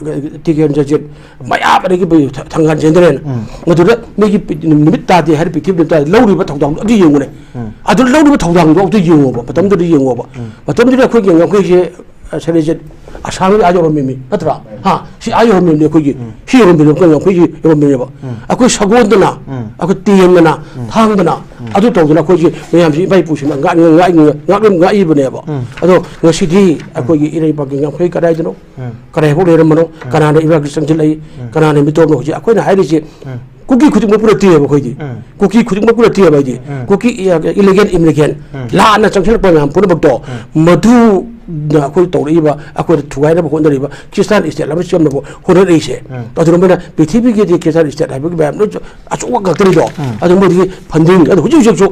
ꯇꯤ ꯀꯦ ꯔꯟꯖꯤꯠ ꯃꯌꯥꯝ, ꯑꯗꯒꯤ ꯊ-, ꯊꯪꯒꯥꯜ ꯆꯦꯟꯗ꯭ꯔꯦꯟ꯫ ꯎꯝ꯫ ꯃꯗꯨꯗ ꯃꯤꯒꯤ ꯄꯤ-, ꯅꯨꯃꯤꯠ ꯇꯥꯗꯦ ꯍꯥꯏꯔ ꯄꯤꯛꯊꯤꯕꯤ ꯅꯨꯃꯤꯠ ꯇꯥꯗꯦ ꯂꯧꯔꯤꯕ ꯊꯧꯗꯥꯡꯗꯣ ꯑꯗꯨ ꯌꯦꯡꯉꯨꯅꯦ꯫ ꯎꯝ꯫ ꯑꯗꯨ ꯂꯧꯔꯤꯕ ꯊꯧꯗꯥꯡꯗꯣ ꯑꯗꯨ ꯌꯦꯡꯉꯣꯕ꯫ ꯃꯇꯝꯗꯨꯗ ꯌꯦꯡꯉꯣꯕ꯫ ꯎꯝ꯫ ꯃꯇꯝꯗꯨꯗ ꯑꯩꯈꯣꯏꯒꯤ ꯉꯝꯈꯩꯁꯦ, ꯑ, ꯁꯦꯅꯦꯖꯦꯠ ꯑꯁꯥꯝꯒꯤ ꯑꯥ ꯌꯧꯔꯝꯃꯤꯃꯤ, ꯅꯠꯇ꯭ꯔꯥ? ꯍꯥ? ꯁꯤ ꯑꯥ ꯌꯧꯔꯝꯃꯤꯕꯅꯤ ꯑꯩꯈꯣꯏꯒꯤ꯫ ꯎꯝ꯫ ꯁꯤ ꯌꯧꯔꯝꯃꯤꯕ, ꯑꯩꯈꯣꯏ ꯉꯝꯈꯩꯁꯤ ꯌꯧꯔꯝꯃꯤꯅꯦꯕ꯫ ꯎꯝ꯫ ꯑꯩꯈꯣꯏ ꯁꯒꯣꯜꯗꯅ, ꯎꯝ꯫ ꯑꯩꯈꯣꯏ ꯇꯦꯟꯗꯅ, ꯎꯝ꯫ ꯊꯥꯡꯗꯅ, ꯎꯝ꯫ ꯑꯗꯨ ꯇꯧꯗꯅ ꯑꯩꯈꯣꯏꯁꯤ ꯃꯌꯥꯝꯁꯤ ꯏꯄꯥ ꯏꯄꯨꯁꯤꯡꯅ ꯉꯥꯛ-, ꯉꯥꯛ-, ꯉꯥꯛ-, ꯉꯥꯛꯏꯕꯅꯦꯕ꯫ ꯎꯝ꯫ ꯑꯗꯣ ꯉꯁꯤꯗꯤ ꯎꯝ꯫ ꯑꯩꯈꯣꯏꯒꯤ ꯏꯔꯩꯄꯥꯛꯀꯤ ꯉꯝꯈꯩ ꯀꯗꯥꯏꯗꯅꯣ? ꯎꯝ꯫ ꯀꯗꯥꯏꯐꯥꯎ ꯂꯩꯔꯝꯕꯅꯣ? ꯎꯝ꯫ ꯀꯅꯥꯅ ꯏꯕꯥꯛꯀꯤ ꯆꯪꯁꯤꯜꯂꯛꯏ? ꯎꯝ꯫ ꯀꯅꯥꯅ ꯃꯤꯇꯣꯞꯅꯣ? ꯍꯧꯖꯤꯛ ꯑꯩꯈꯣꯏꯅ ꯍꯥꯏꯔꯤꯁꯦ ꯎꯝ꯫ ꯀꯨꯀꯤ ꯈꯨꯗꯤꯡꯃꯛꯄꯨ ꯅꯠꯇꯦꯕ ꯑꯩꯈꯣꯏꯗꯤ꯫ ꯎꯝ꯫ ꯀꯨꯀꯤ ꯈꯨꯗꯤꯡꯃꯛꯄꯨ ꯅꯠꯇꯦꯕ ꯑꯩꯗꯤ꯫ ꯎꯝ꯫ ꯀꯨꯀꯤ, ꯏ-, ꯏꯂꯤꯒꯦꯟ, ꯏꯃꯤꯂꯤꯒꯦꯟ, ꯎꯝ꯫ ꯂꯥꯟꯅ ꯆꯪꯁꯤꯜꯂꯛꯄ ꯃꯌꯥꯝ ꯄꯨꯝꯅꯃꯛꯇꯣ, ꯎꯝ꯫ ꯃꯗꯨꯅ ꯑꯩꯈꯣꯏ ꯇꯧꯔꯛꯏꯕ, ꯑꯩꯈꯣꯏꯗ ꯊꯨꯒꯥꯏꯅꯕ ꯍꯣꯠꯅꯔꯤꯕ, ꯈ꯭ꯔꯤꯁꯇꯥꯟ ꯏꯁꯇꯦꯠ ꯑꯃ ꯁꯦꯝꯅꯕ ꯍꯣꯠꯅꯔꯛꯏꯁꯦ꯫ ꯎꯝ꯫ ꯑꯗꯨꯅ ꯃꯣꯏꯅ ꯄ꯭ꯔꯤꯊꯤꯕꯤꯒꯤꯗꯤ ꯈ꯭ꯔꯤꯁꯇꯥꯟ ꯏꯁꯇꯦꯠ ꯍꯥꯏꯕꯒꯤ ꯃꯌꯥꯝ ꯂꯣꯏ ꯑꯆꯧꯕ ꯉꯥꯛꯇꯅꯤꯗꯣ꯫ ꯎꯝ꯫ ꯑꯗꯨ ꯃꯣꯏꯗꯤ ꯐꯟꯗꯤꯡ, ꯑꯗꯨ ꯍꯧꯖꯤꯛ ꯍꯧꯖꯤꯛꯁꯨ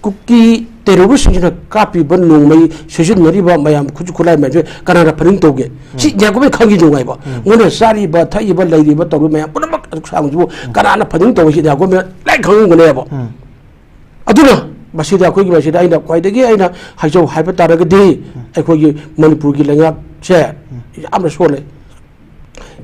ꯀꯨꯀꯤ ꯇꯦꯔꯣꯔꯤꯁꯁꯤꯡꯁꯤꯅ ꯀꯥꯞꯄꯤꯕ ꯅꯣꯡꯃꯩ ꯁꯤꯖꯤꯟꯅꯔꯤꯕ ꯃꯌꯥꯝ ꯈꯨꯠꯁꯨ ꯈꯨꯠꯂꯥꯏ ꯃꯌꯥꯝꯁꯦ ꯀꯅꯥꯅ ꯐꯟꯗꯤꯡ ꯇꯧꯒꯦ? ꯁꯤ ꯎꯝ꯫ ꯏꯟꯗꯤꯌꯥ ꯒꯣꯔꯃꯦꯟ ꯈꯪꯈꯤꯗ꯭ꯔꯣ ꯍꯥꯏꯕ? ꯎꯝ꯫ ꯃꯣꯏꯅ ꯆꯥꯔꯤꯕ, ꯊꯛꯏꯕ, ꯂꯩꯔꯤꯕ, ꯇꯧꯔꯤꯕ ꯃꯌꯥꯝ ꯄꯨꯝꯅꯃꯛ ꯑꯗꯨ ꯁꯥꯡꯕꯁꯤꯕꯨ ꯎꯝ꯫ ꯀꯅꯥꯅ ꯐꯟꯗꯤꯡ ꯇꯧꯏ? ꯁꯤ ꯏꯟꯗꯤꯌꯥ ꯒꯣꯔꯃꯦꯟ ꯂꯣꯏ ꯈꯪꯉꯝꯒꯅꯦꯕ꯫ ꯎꯝ꯫ ꯑꯗꯨꯅ ꯃꯁꯤꯗ ꯑꯩꯈꯣꯏꯒꯤ, ꯃꯁꯤꯗ ꯑꯩꯅ ꯈ꯭ꯋꯥꯏꯗꯒꯤ ꯑꯩꯅ ꯍꯥꯏꯖꯧ ꯍꯥꯏꯕ ꯇꯥꯔꯒꯗꯤ, ꯎꯝ꯫ ꯑꯩꯈꯣꯏꯒꯤ ꯃꯅꯤꯄꯨꯔꯒꯤ ꯂꯩꯉꯥꯛꯁꯦ ꯎꯝ꯫ ꯌꯥꯝꯅ ꯁꯣꯜꯂꯦ꯫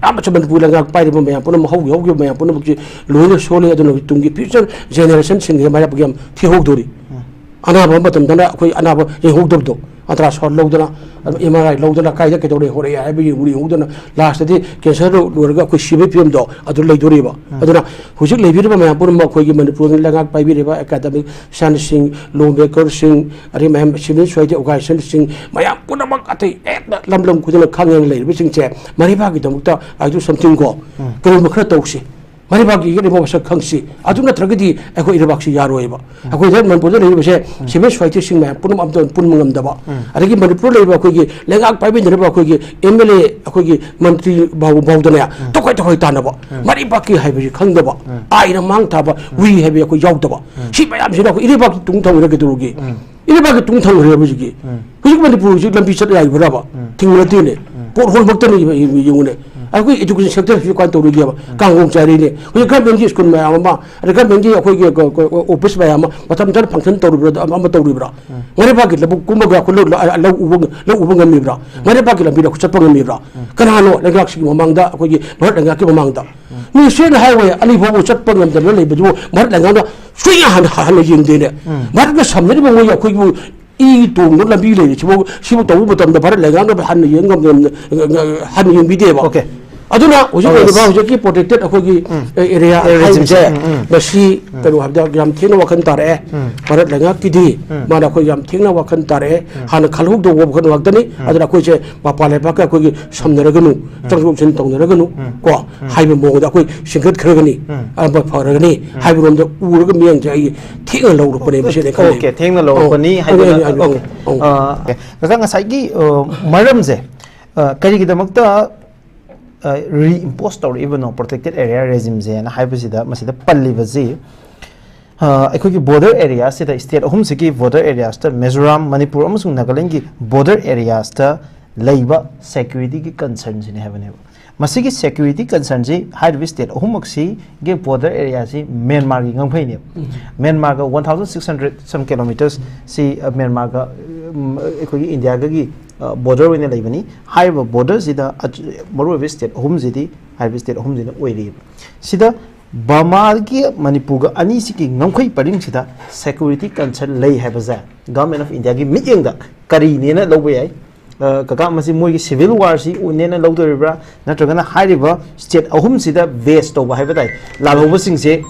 ꯌꯥꯝꯅꯁꯨ ꯃꯅꯤꯄꯨꯔ ꯂꯩꯉꯥꯛ ꯄꯥꯏꯔꯤꯕ ꯃꯌꯥꯝ ꯄꯨꯝꯅꯃꯛ, ꯍꯧꯈꯤꯕ, ꯍꯧꯈꯤꯕ ꯃꯌꯥꯝ ꯄꯨꯝꯅꯃꯛꯁꯤ ꯂꯣꯏꯅ ꯁꯣꯜꯂꯤ꯫ ꯑꯗꯨꯅ ꯍꯧꯖꯤꯛ ꯇꯨꯡꯒꯤ ꯐ꯭ꯌꯨꯆꯔ ꯖꯦꯅꯦꯔꯦꯁꯟꯁꯤꯡꯁꯦ ꯃꯥꯏꯌꯣꯛꯄ ꯌꯥꯝ ꯊꯤꯍꯧꯗꯣꯔꯤ꯫ ꯎꯝ꯫ ꯑꯅꯥꯕ ꯃꯇꯝꯗꯅ ꯑꯩꯈꯣꯏ ꯑꯅꯥꯕ ꯌꯦꯡꯍꯧꯗꯕꯗꯣ, ꯑꯜꯇ꯭ꯔꯥꯁꯥꯎꯟ ꯂꯧꯗꯅ, ꯑꯦꯝ ꯑꯥꯔ ꯑꯥꯏ ꯂꯧꯗꯅ ꯀꯥꯏꯗ ꯀꯩꯗꯧꯔꯦ ꯍꯣꯔꯛꯑꯦ ꯍꯥꯏꯕ ꯌꯦꯡꯕ ꯌꯦꯡꯍꯧꯗꯅ ꯂꯥꯁꯇꯗꯤ ꯀꯦꯟꯁꯔ ꯂꯣꯏꯔꯒ ꯑꯩꯈꯣꯏ ꯁꯤꯕꯒꯤ ꯐꯤꯕꯝꯗꯣ ꯑꯗꯨ ꯂꯩꯗꯣꯔꯤꯕ꯫ ꯑꯗꯨꯅ ꯍꯧꯖꯤꯛ ꯂꯩꯕꯤꯔꯤꯕ ꯃꯌꯥꯝ ꯄꯨꯝꯅꯃꯛ ꯑꯩꯈꯣꯏꯒꯤ ꯃꯅꯤꯄꯨꯔꯒꯤ ꯂꯩꯉꯥꯛ ꯄꯥꯏꯕꯤꯔꯤꯕ ꯑꯦꯀꯥꯗꯃꯤꯛꯁꯤꯌꯥꯟꯁꯤꯡ, ꯂꯣ ꯃꯦꯀꯔꯁꯤꯡ, ꯑꯗꯩ ꯃꯌꯥꯝ ꯁꯤꯚꯤꯜ ꯁꯣꯁꯥꯏꯇꯤ ꯑꯣꯔꯒꯅꯥꯏꯖꯦꯁꯟꯁꯤꯡ, ꯃꯌꯥꯝ ꯄꯨꯝꯅꯃꯛ ꯑꯇꯩ ꯍꯦꯛꯇ ꯂꯝ ꯂꯝ ꯈꯨꯗꯤꯡꯃꯛ ꯈꯪꯉꯦꯅ ꯂꯩꯔꯤꯕꯁꯤꯡꯁꯦ ꯃꯔꯤꯕꯥꯛꯀꯤꯗꯃꯛꯇ ꯑꯩꯗꯨ ꯁꯝꯊꯤꯡ ꯀꯣ ꯀꯔꯤꯒꯨꯝꯕ ꯈꯔ ꯇꯧꯁꯤ꯫ ꯃꯔꯤꯕꯥꯛꯀꯤ ꯌꯦꯛꯂꯤꯕ ꯃꯁꯛ ꯈꯪꯁꯤ꯫ ꯑꯗꯨ ꯅꯠꯇ꯭ꯔꯒꯗꯤ ꯑꯩꯈꯣꯏ ꯏꯔꯩꯕꯥꯛꯁꯤ ꯌꯥꯔꯣꯏꯕ꯫ ꯑꯩꯈꯣꯏ ꯍꯦꯛ ꯃꯅꯤꯄꯨꯔꯗ ꯂꯩꯔꯤꯕꯁꯦ ꯁꯤꯚꯤꯜ ꯁꯣꯁꯥꯏꯇꯤꯁꯤꯡ ꯃꯌꯥꯝ ꯄꯨꯝꯅꯃꯛ ꯑꯝꯇ ꯄꯨꯟꯕ ꯉꯝꯗꯕ, ꯑꯗꯒꯤ ꯃꯅꯤꯄꯨꯔꯗ ꯂꯩꯔꯤꯕ ꯑꯩꯈꯣꯏꯒꯤ ꯂꯩꯉꯥꯛ ꯄꯥꯏꯃꯤꯟꯅꯔꯤꯕ ꯑꯩꯈꯣꯏꯒꯤ ꯑꯦꯝ ꯑꯦꯜ ꯑꯦ, ꯑꯩꯈꯣꯏꯒꯤ ꯃꯟꯇ꯭ꯔꯤ ꯐꯥꯎ-, ꯐꯥꯎꯗꯅꯦ ꯇꯣꯈꯥꯏ ꯇꯣꯈꯥꯏ ꯇꯥꯟꯅꯕ, ꯃꯔꯤꯕꯥꯛꯀꯤ ꯍꯥꯏꯕꯁꯤ ꯈꯪꯗꯕ, ꯑꯥꯏꯅ ꯃꯥꯡ ꯊꯥꯕ, ꯋꯤ ꯍꯥꯏꯕ ꯑꯩꯈꯣꯏ ꯌꯥꯎꯗꯕ, ꯁꯤ ꯃꯌꯥꯝꯁꯤꯅ ꯑꯩꯈꯣꯏ ꯏꯔꯩꯕꯥꯛꯀꯤ ꯇꯨꯡ ꯊꯝꯒꯗ꯭ꯔꯥ ꯀꯩꯗꯧꯔꯒꯦ? ꯏꯔꯩꯕꯥꯛꯀꯤ ꯇꯨꯡ ꯊꯝꯈ꯭ꯔꯦ ꯍꯧꯖꯤꯛꯀꯤ꯫ ꯍꯧꯖꯤꯛ ꯃꯅꯤꯄꯨꯔ ꯍꯧꯖꯤꯛ ꯂꯝꯕꯤ ꯆꯠ ꯌꯥꯔꯤꯕ꯭ꯔꯕ? ꯊꯤꯡꯕ ꯅꯠꯇꯦꯅꯦ꯫ ꯄꯣꯠ ꯍꯣꯜ ꯃꯛꯇꯅꯤ ꯌꯦꯡꯉꯨꯅꯦ꯫ ꯑꯩꯈꯣꯏ ꯏꯗꯨꯀꯦꯁꯟ ꯁꯦꯛꯇꯔꯁꯤꯁꯨ ꯀꯃꯥꯏꯅ ꯇꯧꯔꯤꯒꯦꯕ? ꯀꯥꯡꯒꯣꯡ ꯆꯥꯏꯔꯤꯅꯦ꯫ ꯍꯧꯖꯤꯛ ꯒꯚꯔꯟꯃꯦꯟꯒꯤ ꯁ꯭ꯀꯨꯜ ꯃꯌꯥꯝ ꯑꯃ, ꯑꯗꯩ ꯒꯚꯔꯟꯃꯦꯟꯒꯤ ꯑꯩꯈꯣꯏꯒꯤ ꯀ-, ꯀ-, ꯑꯣꯐꯤꯁ ꯃꯌꯥꯝ ꯑꯃ ꯃꯇꯝ ꯆꯥꯅ ꯐꯪꯁꯟ ꯇꯧꯔꯤꯕ꯭ꯔꯥ, ꯑꯃ, ꯑꯃ ꯇꯧꯔꯤꯕ꯭ꯔꯥ? ꯃꯔꯩꯕꯥꯛꯀꯤ ꯂꯧꯕꯨꯛ ꯀꯨꯝꯃꯒ ꯑꯩꯈꯣꯏ ꯂꯧ, ꯂꯧ ꯎꯕ, ꯂꯧ ꯎꯕ ꯉꯝꯃꯤꯕ꯭ꯔꯥ? ꯃꯔꯩꯕꯥꯛꯀꯤ ꯂꯝꯕꯤꯗ ꯑꯩꯈꯣꯏ ꯆꯠꯄ ꯉꯝꯃꯤꯕ꯭ꯔꯥ? ꯀꯅꯥꯅꯣ ꯂꯩꯉꯥꯛꯁꯤꯒꯤ ꯃꯃꯥꯡꯗ, ꯑꯩꯈꯣꯏꯒꯤ ꯚꯥꯔꯠ ꯂꯩꯉꯥꯛꯀꯤ ꯃꯃꯥꯡꯗ? ꯅꯦꯁꯅꯦꯜ ꯍꯥꯏꯋꯦ ꯑꯅꯤ ꯐꯥꯎꯕ ꯆꯠꯄ ꯉꯝꯗꯅ ꯂꯩꯕꯗꯨꯕꯨ ꯚꯥꯔꯠ ꯂꯩꯉꯥꯛꯅ ꯁꯨꯡꯌꯥ ꯍꯟꯅ, ꯍꯟꯅ ꯌꯦꯡꯗꯦꯅꯦ꯫ ꯚꯥꯔꯠꯀ ꯁꯝꯅꯔꯤꯕ ꯃꯣꯏ ꯑꯩꯈꯣꯏꯕꯨ ꯏ ꯇꯣꯡꯕ ꯂꯝꯕꯤ ꯂꯩꯔꯤꯁꯤꯕꯨ, ꯁꯤꯕꯨ ꯇꯧꯕ ꯃꯇꯝꯗ ꯚꯥꯔꯠ ꯂꯩꯉꯥꯛꯅ ꯍꯟꯅ ꯌꯦꯡ ꯉꯝꯗꯅ, ꯍꯟꯅ ꯌꯦꯡꯕꯤꯗꯦꯕ꯫ ꯑꯣꯀꯦ꯫ ꯑꯗꯨꯅ ꯍꯧꯖꯤꯛ ꯑꯣ, ꯂꯩꯔꯤꯕ ꯌꯦꯁ꯫ ꯍꯧꯖꯤꯛꯀꯤ ꯄ꯭ꯔꯣꯇꯦꯛꯇꯦꯠ ꯑꯩꯈꯣꯏꯒꯤ ꯎꯝ꯫ ꯑꯦꯔꯤꯌꯥ ꯑꯦꯔꯤꯌꯥꯁꯤꯡꯁꯦ꯫ ꯍꯥꯏꯕꯁꯦ ꯎꯝ, ꯎꯝ꯫ ꯃꯁꯤ ꯎꯝ꯫ ꯀꯩꯅꯣ ꯍꯥꯏꯕꯗ ꯌꯥꯝ ꯊꯦꯡꯅ ꯋꯥꯈꯜ ꯇꯥꯔꯛꯑꯦ꯫ ꯎꯝ꯫ ꯚꯥꯔꯠ ꯂꯩꯉꯥꯛꯀꯤꯗꯤ ꯎꯝ꯫ ꯃꯥꯅ ꯑꯩꯈꯣꯏ ꯌꯥꯝ ꯊꯦꯡꯅ ꯋꯥꯈꯜ ꯇꯥꯔꯛꯑꯦ꯫ ꯎꯝ꯫ ꯍꯥꯟꯅ ꯈꯜꯍꯧꯗꯕ ꯋꯥꯈꯜ ꯉꯥꯛꯇꯅꯤ꯫ ꯎꯝ꯫ ꯑꯗꯨꯅ ꯑꯩꯈꯣꯏꯁꯦ ꯃꯄꯥꯟ ꯂꯩꯕꯥꯛꯀ ꯑꯩꯈꯣꯏꯒꯤ ꯁꯝꯅꯔꯒꯅꯨ, ꯎꯝ꯫ ꯆꯪꯊꯣꯛ ꯆꯪꯁꯤꯟ ꯇꯧꯅꯔꯒꯅꯨ, ꯎꯝ꯫ ꯀꯣ, ꯎꯝ꯫ ꯍꯥꯏꯕ ꯃꯑꯣꯡꯗ ꯑꯩꯈꯣꯏ ꯁꯤꯡꯒꯠꯈ꯭ꯔꯒꯅꯤ, ꯎꯝ꯫ ꯑꯃ ꯐꯔꯒꯅꯤ ꯎꯝ꯫ ꯍꯥꯏꯕꯔꯣꯝꯗ ꯎꯔꯒ ꯃꯤꯠꯌꯦꯡꯁꯦ ꯑꯩ ꯊꯦꯡꯅ ꯂꯧꯔꯛꯄꯅꯦ, ꯃꯁꯤꯗꯤ ꯈꯜꯂꯤ꯫ ꯑꯣꯀꯦ, ꯊꯦꯡꯅ ꯂꯧꯔꯛꯄꯅꯤ ꯑꯧ, ꯍꯥꯏꯗꯅ, ꯑꯧ, ꯑꯧ, ꯑꯣꯀꯦ꯫ ꯑꯧ꯫ ꯑ, ꯑꯣꯀꯦ꯫ ꯀꯀꯥ, ꯉꯁꯥꯏꯒꯤ, ꯑ, ꯃꯔꯝꯁꯦ, ꯑ, ꯀꯔꯤꯒꯤꯗꯃꯛꯇ, ꯑ, ꯔꯤꯏꯝꯄꯣꯁ ꯇꯧꯔꯛꯏꯕꯅꯣ ꯄ꯭ꯔꯣꯇꯦꯛꯇꯦꯠ ꯑꯦꯔꯤꯌꯥ ꯔꯦꯖꯤꯝꯁꯦꯅ ꯍꯥꯏꯕꯁꯤꯗ, ꯃꯁꯤꯗ ꯄꯜꯂꯤꯕꯁꯤ, ꯑ, ꯑꯩꯈꯣꯏꯒꯤ border ꯑꯦꯔꯤꯌꯥꯁꯤꯗ, state ꯑꯍꯨꯝꯁꯤꯒꯤ border ꯑꯦꯔꯤꯌꯥꯁꯇ, Mizoram, Manipur ꯑꯃꯁꯨꯡ ꯅꯥꯒꯥꯂꯦꯟꯒꯤ ꯕꯣꯔꯗꯔ ꯑꯦꯔꯤꯌꯥꯁꯇ ꯂꯩꯕ ꯁꯦꯀ꯭ꯌꯨꯔꯤꯇꯤꯒꯤ ꯀꯟꯁꯔꯟꯁꯤꯅꯤ ꯍꯥꯏꯕꯅꯦꯕ꯫ ꯃꯁꯤꯒꯤ ꯁꯦꯀ꯭ꯌꯨꯔꯤꯇꯤ ꯀꯟꯁꯔꯟꯁꯤ ꯍꯥꯏꯔꯤꯕ ꯁ꯭ꯇꯦꯠ ꯑꯍꯨꯝꯃꯛꯁꯤꯒꯤ ꯕꯣꯔꯗꯔ ꯑꯦꯔꯤꯌꯥꯁꯤ ꯃ꯭ꯌꯥꯟꯃꯥꯔꯒꯤ ꯉꯝꯈꯩꯅꯦꯕ꯫ ꯎꯝ꯫ ꯃ꯭ꯌꯥꯟꯃꯥꯔꯒ one thousand six hundred some kilometers ꯁꯤ, ꯑ, ꯃ꯭ꯌꯥꯟꯃꯥꯔꯒ, ꯎꯝ, ꯑꯩꯈꯣꯏꯒꯤ ꯏꯟꯗꯤꯌꯥꯒꯒꯤ, ꯑ, ꯕꯣꯔꯗꯔ ꯑꯣꯏꯅ ꯂꯩꯕꯅꯤ꯫ ꯍꯥꯏꯔꯤꯕ ꯕꯣꯔꯗꯔꯁꯤꯗ ꯑꯆ-, ꯃꯔꯨꯑꯣꯏꯕ ꯁ꯭ꯇꯦꯠ ꯑꯍꯨꯝꯁꯤꯗꯤ ꯍꯥꯏꯔꯤꯕ ꯁ꯭ꯇꯦꯠ ꯑꯍꯨꯝꯁꯤꯅ ꯑꯣꯏꯔꯤꯕ꯫ ꯁꯤꯗ ꯕꯔꯃꯥꯒꯤ ꯃꯅꯤꯄꯨꯔꯒ ꯑꯅꯤꯁꯤꯒꯤ ꯉꯝꯈꯩ ꯄꯔꯤꯡꯁꯤꯗ ꯁꯦꯀ꯭ꯌꯨꯔꯤꯇꯤ ꯀꯟꯁꯔꯟ ꯂꯩ ꯍꯥꯏꯕꯁꯦ ꯒꯚꯔꯟꯃꯦꯟ ꯑꯣꯐ ꯏꯟꯗꯤꯌꯥꯒꯤ ꯃꯤꯠꯌꯦꯡꯗ ꯀꯔꯤꯅꯦꯅ ꯂꯧꯕ ꯌꯥꯏ? ꯑ, ꯀꯀꯥ, ꯃꯁꯤ ꯃꯣꯏꯒꯤ civil war ꯁꯤ ꯑꯣꯏꯅꯦꯅ ꯂꯧꯗꯣꯔꯤꯕ꯭ꯔꯥ, ꯅꯠꯇ꯭ꯔꯒꯅ ꯍꯥꯏꯔꯤꯕ state ꯑꯍꯨꯝꯁꯤꯗ base ꯇꯧꯕ ꯍꯥꯏꯕ ꯇꯥꯏ, ꯂꯥꯜꯍꯧꯕꯁꯤꯡꯁꯦ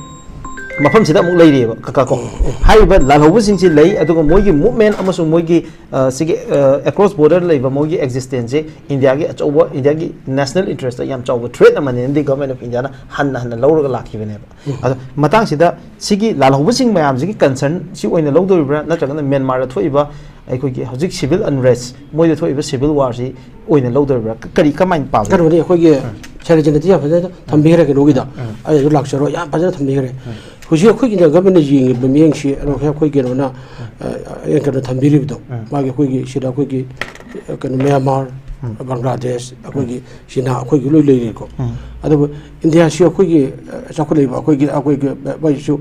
ꯃꯐꯝꯁꯤꯗ ꯑꯃꯨꯛ ꯂꯩꯔꯤꯑꯕ, ꯀꯀꯥ, ꯀꯣ? ꯍꯥꯏꯔꯤꯕ ꯂꯥꯜꯍꯧꯕꯁꯤꯡꯁꯤ ꯂꯩ, ꯑꯗꯨꯒ ꯃꯣꯏꯒꯤ movement ꯑꯃꯁꯨꯡ ꯃꯣꯏꯒꯤ, ꯑ, ꯁꯤꯒꯤ, ꯑ, across border ꯂꯩꯕ ꯃꯣꯏꯒꯤ existence ꯁꯦ ꯏꯟꯗꯤꯌꯥꯒꯤ ꯑꯆꯧꯕ, ꯏꯟꯗꯤꯌꯥꯒꯤ national interest ꯇ ꯌꯥꯝ ꯆꯥꯎꯕ threat ꯑꯃꯅꯦꯅꯗꯤ Government of India ꯅ ꯍꯟꯅ ꯍꯟꯅ ꯂꯧꯔꯒ ꯂꯥꯛꯈꯤꯕꯅꯦꯕ꯫ ꯑꯗꯣ ꯃꯇꯥꯡꯁꯤꯗ ꯁꯤꯒꯤ ꯂꯥꯜꯍꯧꯕꯁꯤꯡ ꯃꯌꯥꯝꯁꯤꯒꯤ concern ꯁꯤ ꯑꯣꯏꯅ ꯂꯧꯗꯣꯔꯤꯕ꯭ꯔꯥ, ꯅꯠꯇ꯭ꯔꯒꯅ ꯃ꯭ꯌꯥꯟꯃꯥꯔꯗ ꯊꯣꯛꯏꯕ ꯑꯩꯈꯣꯏꯒꯤ ꯍꯧꯖꯤꯛ civil unrest, ꯃꯣꯏꯗ ꯊꯣꯛꯏꯕ civil war ꯁꯤ ꯑꯣꯏꯅ ꯂꯧꯗꯣꯔꯤꯕ꯭ꯔꯥ? ꯀ-, ꯀꯔꯤ, ꯀꯃꯥꯏꯅ ꯄꯥꯕꯒꯦ? ꯀꯩꯅꯣꯅꯤ, ꯑꯩꯈꯣꯏꯒꯤ ꯁꯦꯔꯦꯖꯅꯗꯤ ꯌꯥꯝ ꯐꯖꯅ ꯊꯝꯕꯤꯈ꯭ꯔꯦ ꯀꯩꯅꯣꯒꯤꯗ꯫ ꯑꯩ ꯑꯗꯨ ꯂꯥꯛꯆꯔꯣꯏ, ꯌꯥꯝ ꯐꯖꯅ ꯊꯝꯕꯤꯈ꯭ꯔꯦ꯫ ꯍꯧꯖꯤꯛ ꯑꯩꯈꯣꯏꯒꯤ government ꯅ ꯌꯦꯡꯉꯤꯕ ꯃꯤꯠꯌꯦꯡꯁꯤ ꯑꯗꯣ ꯑꯩꯈꯣꯏ ꯀꯩꯅꯣꯅ, ꯑ, ꯑ, ꯀꯩꯅꯣ ꯊꯝꯕꯤꯔꯤꯕꯗꯣ, ꯃꯥꯒꯤ ꯑꯩꯈꯣꯏꯒꯤ ꯁꯤꯗ ꯑꯩꯈꯣꯏꯒꯤ, ꯑ, ꯀꯩꯅꯣ, ꯃ꯭ꯌꯥꯟꯃꯥꯔ, ꯕꯪꯒ꯭ꯂꯥꯗꯦꯁ, ꯑꯩꯈꯣꯏꯒꯤ ꯆꯤꯅꯥ, ꯑꯩꯈꯣꯏꯒꯤ ꯂꯣꯏ ꯂꯩꯔꯤꯀꯣ꯫ ꯑꯗꯨꯕꯨ ꯏꯟꯗꯤꯌꯥꯁꯤ ꯑꯩꯈꯣꯏꯒꯤ, ꯑ, ꯆꯥꯎꯈꯠꯂꯛꯏꯕ ꯑꯩꯈꯣꯏꯒꯤ, ꯑꯩꯈꯣꯏꯒꯤ, ꯑ, ꯃꯣꯏꯁꯨ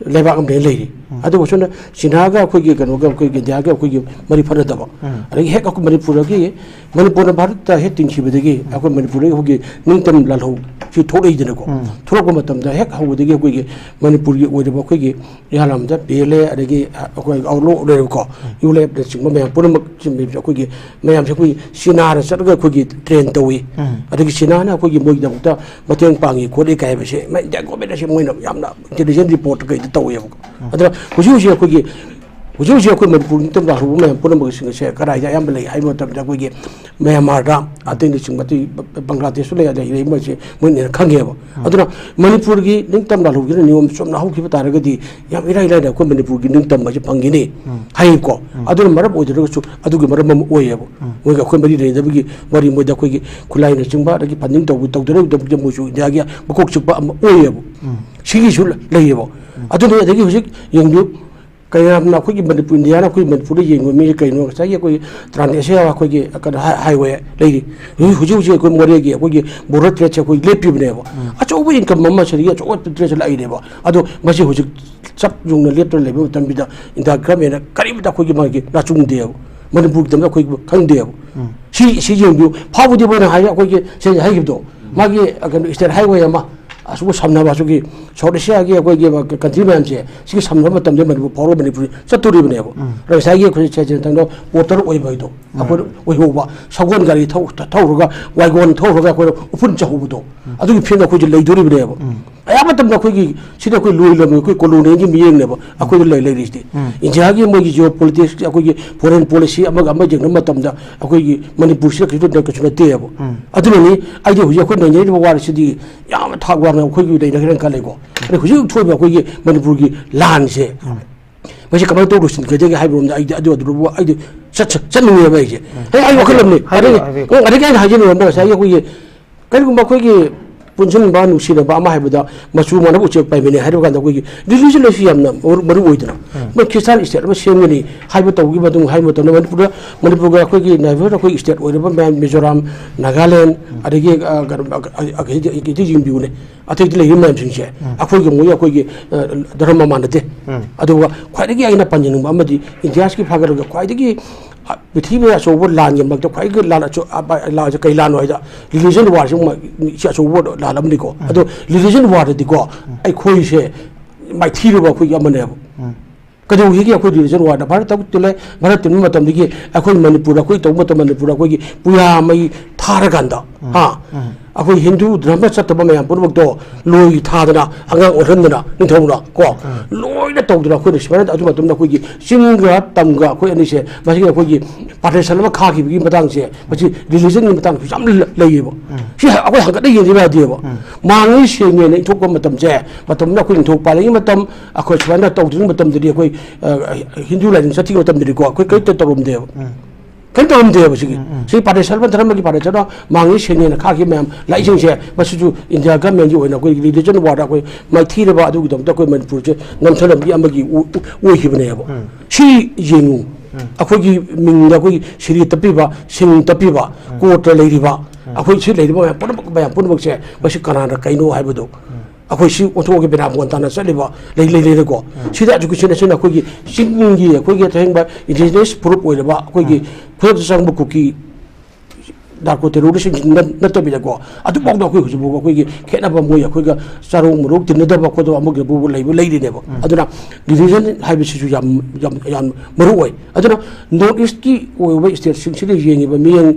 ꯂꯩꯕꯥꯛ ꯑꯃꯗ ꯂꯩꯔꯤ꯫ ꯑꯗꯨꯕꯨ ꯁꯣꯝꯗ ꯆꯤꯅꯥꯒ ꯑꯩꯈꯣꯏꯒꯤ ꯀꯩꯅꯣꯒ, ꯑꯩꯈꯣꯏꯒꯤ ꯏꯟꯗꯤꯌꯥꯒ ꯑꯩꯈꯣꯏꯒꯤ ꯃꯔꯤ ꯐꯅꯗꯕ, ꯑꯗꯒꯤ ꯍꯦꯛ ꯑꯩꯈꯣꯏ ꯃꯅꯤꯄꯨꯔꯗꯒꯤ, ꯃꯅꯤꯄꯨꯔꯅ ꯚꯥꯔꯠꯇ ꯍꯦꯛ ꯇꯤꯟꯈꯤꯕꯗꯒꯤ ꯑꯩꯈꯣꯏ ꯃꯅꯤꯄꯨꯔꯗꯒꯤ ꯑꯩꯈꯣꯏꯒꯤ ꯅꯤꯡꯇꯝ ꯂꯥꯜꯍꯧ ꯁꯤ ꯊꯣꯛꯂꯛꯏꯗꯅꯀꯣ꯫ ꯊꯣꯛꯂꯛꯄ ꯃꯇꯝꯗ ꯍꯦꯛ ꯍꯧꯕꯗꯒꯤ ꯑꯩꯈꯣꯏꯒꯤ ꯃꯅꯤꯄꯨꯔꯒꯤ ꯑꯣꯏꯔꯤꯕ ꯑꯩꯈꯣꯏꯒꯤ ꯏꯍꯥꯟ ꯄꯤ ꯑꯦꯜ ꯑꯦ, ꯑꯗꯒꯤ ꯑꯩꯈꯣꯏ ꯑꯥꯎꯂꯣ ꯂꯩꯔꯦꯕꯀꯣ, ꯌꯨ ꯑꯦꯜ ꯑꯦꯐꯅꯆꯤꯡꯕ ꯃꯌꯥꯝ ꯄꯨꯝꯅꯃꯛ, ꯑꯩꯈꯣꯏꯒꯤ ꯃꯌꯥꯝꯁꯦ ꯑꯩꯈꯣꯏꯒꯤ ꯆꯤꯅꯥꯗ ꯆꯠꯂꯒ ꯑꯩꯈꯣꯏꯒꯤ train ꯇꯧꯏ꯫ ꯑꯗꯒꯤ ꯆꯤꯅꯥꯅ ꯑꯩꯈꯣꯏꯒꯤ ꯃꯣꯏꯒꯤꯗꯃꯛꯇ ꯃꯇꯦꯡ ꯄꯥꯡꯉꯤ ꯈꯣꯠꯂꯤ ꯀꯥꯏ ꯍꯥꯏꯕꯁꯦ ꯃ-, India government ꯑꯁꯦ ꯃꯣꯏꯅ ꯌꯥꯝꯅ intelligent report ꯀꯩꯗ ꯇꯧꯋꯦꯕꯀꯣ꯫ ꯑꯗꯨꯅ ꯍꯧꯖꯤꯛ ꯍꯧꯖꯤꯛ ꯑꯩꯈꯣꯏꯒꯤ, ꯍꯧꯖꯤꯛ ꯍꯧꯖꯤꯛ ꯑꯩꯈꯣꯏ ꯃꯅꯤꯄꯨꯔ ꯅꯤꯡꯇꯝ ꯂꯥꯜꯍꯧꯕ ꯃꯌꯥꯝ ꯄꯨꯝꯅꯃꯛꯁꯤꯡ ꯑꯁꯦ ꯀꯗꯥꯏꯗ ꯑꯌꯥꯝꯕ ꯂꯩ ꯍꯥꯏꯕ ꯃꯇꯝꯗ ꯑꯩꯈꯣꯏꯒꯤ ꯃ꯭ꯌꯥꯟꯃꯥꯔꯗ, ꯑꯇꯩꯅꯆꯤꯡꯕ ꯑꯇꯩ ꯕ-, ꯕ-, ꯕꯪꯒ꯭ꯂꯥꯗꯦꯁꯇ ꯂꯩ, ꯑꯗ ꯂꯩ ꯃꯣꯏꯁꯦ ꯃꯣꯏꯅ ꯍꯦꯟꯅ ꯈꯪꯉꯦꯕ꯫ ꯑꯗꯨꯅ ꯃꯅꯤꯄꯨꯔꯒꯤ ꯅꯤꯡꯇꯝ ꯂꯥꯜꯍꯧꯕꯒꯤ ꯅꯤꯌꯣꯝ ꯆꯨꯝꯅ ꯍꯧꯈꯤꯕ ꯇꯥꯔꯒꯗꯤ ꯌꯥꯝ ꯏꯔꯥꯏ ꯂꯥꯏꯅ ꯑꯩꯈꯣꯏ ꯃꯅꯤꯄꯨꯔꯒꯤ ꯅꯤꯡꯇꯝꯕ ꯑꯁꯤ ꯐꯪꯒꯅꯤ ꯍꯥꯏꯌꯦꯕꯀꯣ꯫ ꯑꯗꯨꯅ ꯃꯔꯝ ꯑꯣꯏꯗ꯭ꯔꯒꯁꯨ ꯑꯗꯨꯒꯤ ꯃꯔꯝ ꯑꯃ ꯑꯣꯏꯌꯦꯕ꯫ ꯃꯣꯏꯒ ꯑꯩꯈꯣꯏ ꯃꯔꯤ ꯂꯩꯅꯗꯕꯒꯤ ꯋꯥꯔꯤ, ꯃꯣꯏꯗ ꯑꯩꯈꯣꯏꯒꯤ ꯈꯨꯠꯂꯥꯏꯅꯆꯤꯡꯕ ꯑꯗꯒꯤ funding ꯇꯧꯕ ꯇꯧꯗꯅꯕꯒꯤꯗꯃꯛꯇ ꯃꯣꯏꯁꯨ ꯏꯟꯗꯤꯌꯥꯒꯤ ꯃꯀꯣꯛ ꯆꯤꯛꯄ ꯑꯃ ꯑꯣꯏꯌꯦꯕ꯫ ꯁꯤꯒꯤꯁꯨ ꯂꯩꯌꯦꯕ꯫ ꯑꯗꯨꯅ ꯑꯗꯒꯤ ꯍꯧꯖꯤꯛ ꯌꯦꯡꯕꯤꯌꯨ, ꯀꯌꯥꯝꯅ ꯑꯩꯈꯣꯏꯒꯤ ꯃꯅꯤꯄꯨꯔ, ꯏꯟꯗꯤꯌꯥꯅ ꯑꯩꯈꯣꯏ ꯃꯅꯤꯄꯨꯔꯗ ꯌꯦꯡꯕ ꯃꯤꯁꯦ ꯀꯩꯅꯣ? ꯉꯁꯥꯏꯒꯤ ꯑꯩꯈꯣꯏꯒꯤ ꯇ꯭ꯔꯥꯟꯁ ꯑꯦꯁꯤꯌꯥ ꯑꯩꯈꯣꯏꯒꯤ ꯀꯩꯅꯣ ꯍꯥꯏ-, highway ꯂꯩꯔꯤ꯫ ꯍꯧꯖꯤꯛ, ꯍꯧꯖꯤꯛ ꯍꯧꯖꯤꯛ ꯑꯩꯈꯣꯏ ꯃꯣꯔꯦꯒꯤ ꯑꯩꯈꯣꯏꯒꯤ border trade ꯁꯦ ꯑꯩꯈꯣꯏ ꯂꯦꯞꯄꯤꯕꯅꯦꯕ꯫ ꯑꯆꯧꯕ income ꯑꯃ ꯁꯤꯗꯒꯤ ꯑꯆꯧꯕ trade ꯁꯦ ꯂꯥꯛꯏꯅꯦꯕ꯫ ꯑꯗꯣ ꯃꯁꯤ ꯍꯧꯖꯤꯛ ꯆꯞ ꯌꯨꯡꯅ ꯂꯦꯞꯇꯅ ꯂꯩꯕ ꯃꯇꯝꯁꯤꯗ India government ꯅ ꯀꯔꯤꯝꯇ ꯑꯩꯈꯣꯏꯒꯤ ꯃꯥꯒꯤ ꯅꯥꯆꯨꯡꯗꯦꯕ꯫ ꯃꯅꯤꯄꯨꯔꯒꯤꯗꯃꯛꯇ ꯑꯩꯈꯣꯏ ꯈꯪꯗꯦꯕ꯫ ꯁꯤ, ꯁꯤ ꯌꯦꯡꯕꯤꯌꯨ꯫ ꯐꯥꯎꯕꯗꯤ ꯃꯣꯏꯅ ꯍꯥꯏ, ꯑꯩꯈꯣꯏꯒꯤ ꯁꯦ ꯍꯥꯏꯈꯤꯕꯗꯣ, ꯃꯥꯒꯤ, ꯑ, ꯀꯩꯅꯣ, state highway ꯑꯃ ꯑꯁꯨꯝꯕ ꯁꯝꯅꯕ, ꯑꯁꯨꯒꯤ ꯁꯥꯎꯠ ꯑꯦꯁꯤꯌꯥꯒꯤ ꯑꯩꯈꯣꯏꯒꯤ ꯀꯟꯇ꯭ꯔꯤ ꯃꯌꯥꯝꯁꯦ, ꯁꯤꯒꯤ ꯁꯝꯅꯕ ꯃꯇꯝꯗ ꯃꯅꯤꯄꯨꯔ ꯐꯥꯎꯔꯒ ꯃꯅꯤꯄꯨꯔ ꯆꯠꯇꯣꯔꯤꯕꯅꯦꯕ꯫ ꯎꯝ꯫ ꯑꯗꯣ ꯉꯁꯥꯏꯒꯤ ꯑꯩꯈꯣꯏ ꯁꯦ ꯁꯦ ꯇꯪꯗ ꯄꯣꯔꯇꯔ ꯑꯣꯏꯕ ꯍꯥꯏꯗꯣ, ꯎꯝ꯫ ꯑꯩꯈꯣꯏ ꯑꯣꯏꯍꯧꯕ, ꯁꯒꯣꯜ ꯒꯥꯔꯤ ꯊꯧ-, ꯊꯧꯔꯒ, ꯋꯥꯏꯒꯣꯟ ꯊꯧꯔꯒ ꯑꯩꯈꯣꯏꯅ ꯎꯐꯨꯟ ꯆꯥꯍꯧꯕꯗꯣ, ꯎꯝ꯫ ꯑꯗꯨꯒꯤ ꯐꯤꯕꯝꯗ ꯑꯩꯈꯣꯏꯁꯦ ꯂꯩꯗꯣꯔꯤꯕꯅꯦꯕ꯫ ꯎꯝ꯫ ꯑꯌꯥꯝꯕ ꯃꯇꯝꯗ ꯑꯩꯈꯣꯏꯒꯤ, ꯁꯤꯗ ꯑꯩꯈꯣꯏ ꯂꯣꯏ ꯂꯝ, ꯑꯩꯈꯣꯏ ꯀꯣꯂꯣꯅꯤꯒꯤ ꯃꯤꯠꯌꯦꯡꯅꯦꯕ ꯑꯩꯈꯣꯏꯗ ꯂꯩ-, ꯂꯩꯔꯤꯁꯤꯗꯤ꯫ ꯎꯝ꯫ ꯏꯟꯗꯤꯌꯥꯒꯤ ꯃꯣꯏꯒꯤ ꯖꯤꯑꯣ ꯄꯣꯂꯤꯇꯤꯛꯁ, ꯑꯩꯈꯣꯏꯒꯤ ꯐꯣꯔꯦꯟ ꯄꯣꯂꯤꯁꯤ ꯑꯃꯒ ꯑꯃ ꯌꯦꯡꯅꯕ ꯃꯇꯝꯗ ꯑꯩꯈꯣꯏꯒꯤ ꯃꯅꯤꯄꯨꯔꯁꯤꯗ ꯀꯩꯁꯨ, ꯀꯩꯁꯨ ꯅꯠꯇꯦꯕ꯫ ꯎꯝ꯫ ꯑꯗꯨꯅꯅꯤ ꯑꯩꯗꯤ ꯍꯧꯖꯤꯛ ꯑꯩꯈꯣꯏ ꯅꯩꯅꯔꯤꯕ ꯋꯥꯔꯤꯁꯤꯗꯤ ꯌꯥꯝꯅ ꯊꯥꯛ ꯋꯥꯡꯅ ꯑꯩꯈꯣꯏꯒꯤ ꯂꯩꯅꯈ꯭ꯔꯦꯅ ꯈꯜꯂꯤꯀꯣ꯫ ꯎꯝ꯫ ꯑꯗꯩ ꯍꯧꯖꯤꯛ ꯊꯣꯛꯏꯕ ꯑꯩꯈꯣꯏꯒꯤ ꯃꯅꯤꯄꯨꯔꯒꯤ ꯂꯥꯟꯁꯦ, ꯎꯝ꯫ ꯃꯁꯤ ꯀꯃꯥꯏꯅ ꯇꯧꯔ ꯂꯣꯏꯁꯤꯟꯒꯗꯒꯦ ꯍꯥꯏꯕꯔꯣꯝꯗ ꯑꯩꯗꯤ ꯑꯗꯨ, ꯑꯗꯨꯕꯨ ꯑꯩꯗꯤ ꯆꯠ-, ꯆꯠ-, ꯆꯠꯅꯤꯡꯉꯦꯕ ꯑꯩꯁꯦ꯫ ꯎꯝ꯫ ꯑꯩ, ꯑꯩ ꯋꯥꯈꯜ ꯑꯃꯅꯤ꯫ ꯍꯥꯏꯕꯤꯌꯨ, ꯑꯗꯒꯤ, ꯍꯥꯏꯕꯤꯌꯨ꯫ ꯎꯝ, ꯑꯗꯒꯤ ꯑꯩꯅ ꯍꯥꯏꯖꯅꯤꯡꯕ ꯑꯃꯅ ꯉꯁꯥꯏꯒꯤ ꯑꯩꯈꯣꯏꯒꯤ ꯀꯔꯤꯒꯨꯝꯕ ꯑꯩꯈꯣꯏꯒꯤ ꯄꯨꯟꯁꯤꯟꯕ, ꯅꯨꯡꯁꯤꯅꯕ ꯑꯃ ꯍꯥꯏꯕꯗ ꯃꯆꯨ ꯃꯥꯟꯅꯕ ꯎꯆꯦꯛ ꯄꯥꯏꯕꯅꯤ ꯍꯥꯏꯔꯕ ꯀꯥꯟꯗ ꯑꯩꯈꯣꯏꯒꯤ religion ꯂꯩꯁꯤ ꯌꯥꯝꯅ ꯃꯔꯨ, ꯃꯔꯨ ꯑꯣꯏꯗꯅ꯫ ꯎꯝ꯫ ꯃꯣꯏ ꯈ꯭ꯔꯤꯁꯇꯥꯟ state ꯑꯃ ꯁꯦꯝꯒꯅꯤ ꯍꯥꯏꯕ ꯇꯧꯈꯤꯕ ꯃꯇꯨꯡ, ꯍꯥꯏꯕ ꯃꯇꯝꯗ ꯃꯅꯤꯄꯨꯔꯗ, ꯃꯅꯤꯄꯨꯔꯒ ꯑꯩꯈꯣꯏꯒꯤ neighbour ꯑꯩꯈꯣꯏꯒꯤ state ꯑꯣꯏꯔꯤꯕ ꯃꯌꯥꯝ ꯃꯤꯖꯣꯔꯥꯝ, ꯅꯥꯒꯥꯂꯦꯟ, ꯎꯝ꯫ ꯑꯗꯒꯤ, ꯑ, ꯀꯩꯅꯣ, ꯑ, ꯑ, ꯑ, ꯑꯗꯩꯗꯤ ꯌꯦꯡꯕꯤꯌꯨꯅꯦ꯫ ꯑꯇꯩꯗ ꯂꯩꯔꯤꯕ ꯃꯌꯥꯝꯁꯤꯡꯁꯦ ꯎꯝ꯫ ꯑꯩꯈꯣꯏꯒ ꯃꯣꯏ ꯑꯩꯈꯣꯏꯒꯤ, ꯑ, ꯙꯔꯃ ꯃꯥꯟꯅꯗꯦ꯫ ꯎꯝ꯫ ꯑꯗꯨꯒ ꯈ꯭ꯋꯥꯏꯗꯒꯤ ꯑꯩꯅ ꯄꯟꯖꯅꯤꯡꯕ ꯑꯃꯗꯤ ꯏꯟꯗꯤꯌꯥꯁꯤꯒꯤ ꯐꯥꯒꯠꯂꯒ ꯈ꯭ꯋꯥꯏꯗꯒꯤ, ꯑ, ꯄ꯭ꯔꯤꯊꯤꯕꯤꯗ ꯑꯆꯧꯕ ꯂꯥꯟꯒꯤ ꯃꯔꯛꯇ ꯈ꯭ꯋꯥꯏꯗꯒꯤ ꯂꯥꯟ ꯑꯆꯧ-, ꯑ, ꯂꯥꯟꯁꯦ ꯀꯩ ꯂꯥꯟꯅꯣ ꯍꯥꯏꯗ religion warꯁꯤ ꯁꯤ ꯑꯆꯧꯕ ꯂꯥꯟ ꯑꯃꯅꯤꯀꯣ꯫ ꯎꯝ꯫ ꯑꯗꯣ religion warꯗꯗꯤꯀꯣ ꯎꯝ꯫ ꯑꯩꯈꯣꯏꯁꯦ ꯃꯥꯏꯊꯤꯔꯕ ꯑꯩꯈꯣꯏꯒꯤ ꯑꯃꯅꯦꯕ꯫ ꯎꯝ꯫ ꯀꯩꯗꯧꯕꯒꯤ ꯑꯩꯈꯣꯏ religion warꯗ ꯚꯥꯔꯠꯇ ꯇꯤꯜꯂꯦ, ꯚꯥꯔꯠ ꯇꯤꯟꯕ ꯃꯇꯝꯗꯒꯤ ꯑꯩꯈꯣꯏ ꯃꯅꯤꯄꯨꯔꯗ ꯑꯩꯈꯣꯏ ꯇꯧꯕ ꯃꯇꯝ ꯃꯅꯤꯄꯨꯔꯗ ꯑꯩꯈꯣꯏꯒꯤ ꯄꯨꯌꯥ ꯃꯩ ꯊꯥꯔꯀꯥꯟꯗ, ꯎꯝ꯫ ꯍꯥ? ꯎꯝ꯫ ꯑꯩꯈꯣꯏ ꯍꯤꯟꯗꯨ ꯙꯔꯃ ꯆꯠꯇꯕ ꯃꯌꯥꯝ ꯄꯨꯝꯅꯃꯛꯇꯣ ꯂꯣꯏ ꯊꯥꯗꯅ, ꯑꯉꯥꯡ ꯑꯣꯟꯍꯟꯗꯅ, ꯅꯤꯡꯊꯧꯅ ꯀꯣ, ꯎꯝ꯫ ꯂꯣꯏꯅ ꯇꯧꯗꯅ ꯑꯩꯈꯣꯏꯅ ꯁꯨꯃꯥꯏꯅ ꯑꯗꯨ ꯃꯇꯝꯗ ꯑꯩꯈꯣꯏꯒꯤ ꯆꯤꯡꯒ ꯇꯝꯒ ꯑꯩꯈꯣꯏ ꯑꯅꯤꯁꯦ, ꯃꯁꯤꯒꯤ ꯑꯩꯈꯣꯏꯒꯤ partition ꯑꯃ ꯈꯥꯈꯤꯕꯒꯤ ꯃꯇꯥꯡꯁꯦ, ꯃꯁꯤ religionꯒꯤ ꯃꯇꯥꯡꯁꯨ ꯌꯥꯝ ꯂ-, ꯂꯩꯌꯦꯕ꯫ ꯎꯝ꯫ ꯁꯤ ꯑꯩꯈꯣꯏ ꯍꯪꯒꯠꯅ ꯌꯦꯡꯗꯕ ꯌꯥꯗꯦꯕ꯫ ꯎꯝ꯫ ꯃꯥꯡꯉꯤ ꯁꯦꯡꯉꯦꯅ ꯏꯟꯊꯣꯛꯄ ꯃꯇꯝꯁꯦ, ꯃꯇꯝꯗꯨꯗ ꯑꯩꯈꯣꯏ ꯅꯤꯡꯊꯧ ꯄꯥꯜꯂꯤꯉꯩ ꯃꯇꯝ, ꯑꯩꯈꯣꯏ ꯁꯨꯃꯥꯏꯅ ꯇꯧꯗ꯭ꯔꯤꯉꯩ ꯃꯇꯝꯗꯗꯤ ꯑꯩꯈꯣꯏ, ꯑ, ꯍꯤꯟꯗꯨ ꯂꯥꯏꯅꯤꯡ ꯆꯠꯈꯤꯕ ꯃꯇꯝꯗꯗꯤꯀꯣ, ꯑꯩꯈꯣꯏ ꯀꯔꯤꯝꯇ ꯇꯧꯔꯝꯗꯦꯕ꯫ ꯎꯝ꯫ ꯀꯔꯤꯝ ꯇꯧꯔꯝꯗꯦꯕ ꯁꯤꯒꯤ꯫ ꯎꯝ, ꯎꯝ꯫ ꯁꯤ partition, ꯙꯔꯃꯒꯤ partition ꯃꯥꯡꯉꯤ ꯁꯦꯡꯉꯦꯅ ꯈꯥꯈꯤꯕ ꯃꯌꯥꯝ ꯂꯥꯛꯏꯁꯤꯡꯁꯦ, ꯃꯁꯤꯁꯨ ꯏꯟꯗꯤꯌꯥ governmentꯀꯤ ꯑꯣꯏꯅ ꯑꯩꯈꯣꯏ religion warꯗ ꯑꯩꯈꯣꯏ ꯃꯥꯏꯊꯤꯔꯕ ꯑꯗꯨꯒꯤꯗꯃꯛꯇ ꯑꯩꯈꯣꯏ ꯃꯅꯤꯄꯨꯔꯁꯦ ꯅꯝꯊꯅꯕꯒꯤ ꯑꯃꯒꯤ ꯑꯣ-, ꯑꯣꯏꯈꯤꯕꯅꯦꯕ꯫ ꯎꯝ꯫ ꯁꯤ ꯌꯦꯡꯉꯨ꯫ ꯎꯝ꯫ ꯑꯩꯈꯣꯏꯒꯤ ꯃꯤꯡꯗ ꯑꯩꯈꯣꯏꯒꯤ ꯁꯤꯔꯤ ꯇꯞꯄꯤꯕ, ꯁꯤꯡ ꯇꯞꯄꯤꯕ, ꯎꯝ꯫ Courtꯇ ꯂꯩꯔꯤꯕ, ꯎꯝ꯫ ꯑꯩꯈꯣꯏ ꯁꯤ ꯂꯩꯔꯤꯕ ꯃꯌꯥꯝ ꯄꯨꯝꯅꯃꯛ, ꯃꯌꯥꯝ ꯄꯨꯝꯅꯃꯛꯁꯦ ꯃꯁꯤ ꯀꯅꯥꯅ ꯀꯩꯅꯣ ꯍꯥꯏꯕꯗꯣ꯫ ꯎꯝ꯫ ꯑꯩꯈꯣꯏ ꯁꯤ ꯑꯣꯟꯊꯣꯛꯑꯒ ꯕꯦꯔꯥ ꯕꯣꯟ ꯇꯥꯅ ꯆꯠꯂꯤꯕ ꯂꯩ, ꯂꯩ, ꯂꯩꯔꯦꯀꯣ꯫ ꯎꯝ꯫ ꯁꯤꯗ education ꯑꯁꯤꯅ ꯑꯩꯈꯣꯏꯒꯤ ꯆꯤꯡꯒꯤ, ꯑꯩꯈꯣꯏꯒꯤ ꯑꯊꯦꯡꯕ indigenous proof ꯑꯣꯏꯔꯕ ꯑꯩꯈꯣꯏꯒꯤ ꯎꯝ꯫ ꯈꯨꯗꯛꯇ ꯆꯪꯕ ꯀꯨꯀꯤ ꯅꯥꯔꯀꯣ ꯇꯦꯔꯣꯔꯤꯁꯁꯤꯡꯁꯤ ꯅꯠ- ꯅꯠꯇꯕꯤꯗꯀꯣ, ꯑꯗꯨꯐꯥꯎꯗ ꯑꯩꯈꯣꯏ ꯍꯧꯖꯤꯛ ꯐꯥꯎꯕ ꯑꯩꯈꯣꯏꯒꯤ ꯈꯦꯠꯅꯕ, ꯃꯣꯏ ꯑꯩꯈꯣꯏꯒ ꯆꯥꯔꯣꯡ ꯃꯔꯣꯛ ꯇꯤꯟꯅꯗꯕ ꯈꯣꯠꯇꯕ ꯑꯃꯒꯤꯕꯨ ꯂꯩꯕ ꯂꯩꯔꯤꯅꯦꯕ꯫ ꯑꯗꯨꯅ ꯔꯤꯂꯤꯖꯟ ꯍꯥꯏꯕꯁꯤꯁꯨ ꯌꯥꯝ ꯌꯥꯝ ꯌꯥꯝ ꯃꯔꯨ ꯑꯣꯏ꯫ ꯑꯗꯨꯅ ꯅꯣꯔꯠ ꯏꯁꯀꯤ ꯑꯣꯏꯕ ꯁ꯭ꯇꯦꯠꯁꯤꯡꯁꯤꯗ ꯌꯦꯡꯉꯤꯕ ꯃꯤꯠꯌꯦꯡ,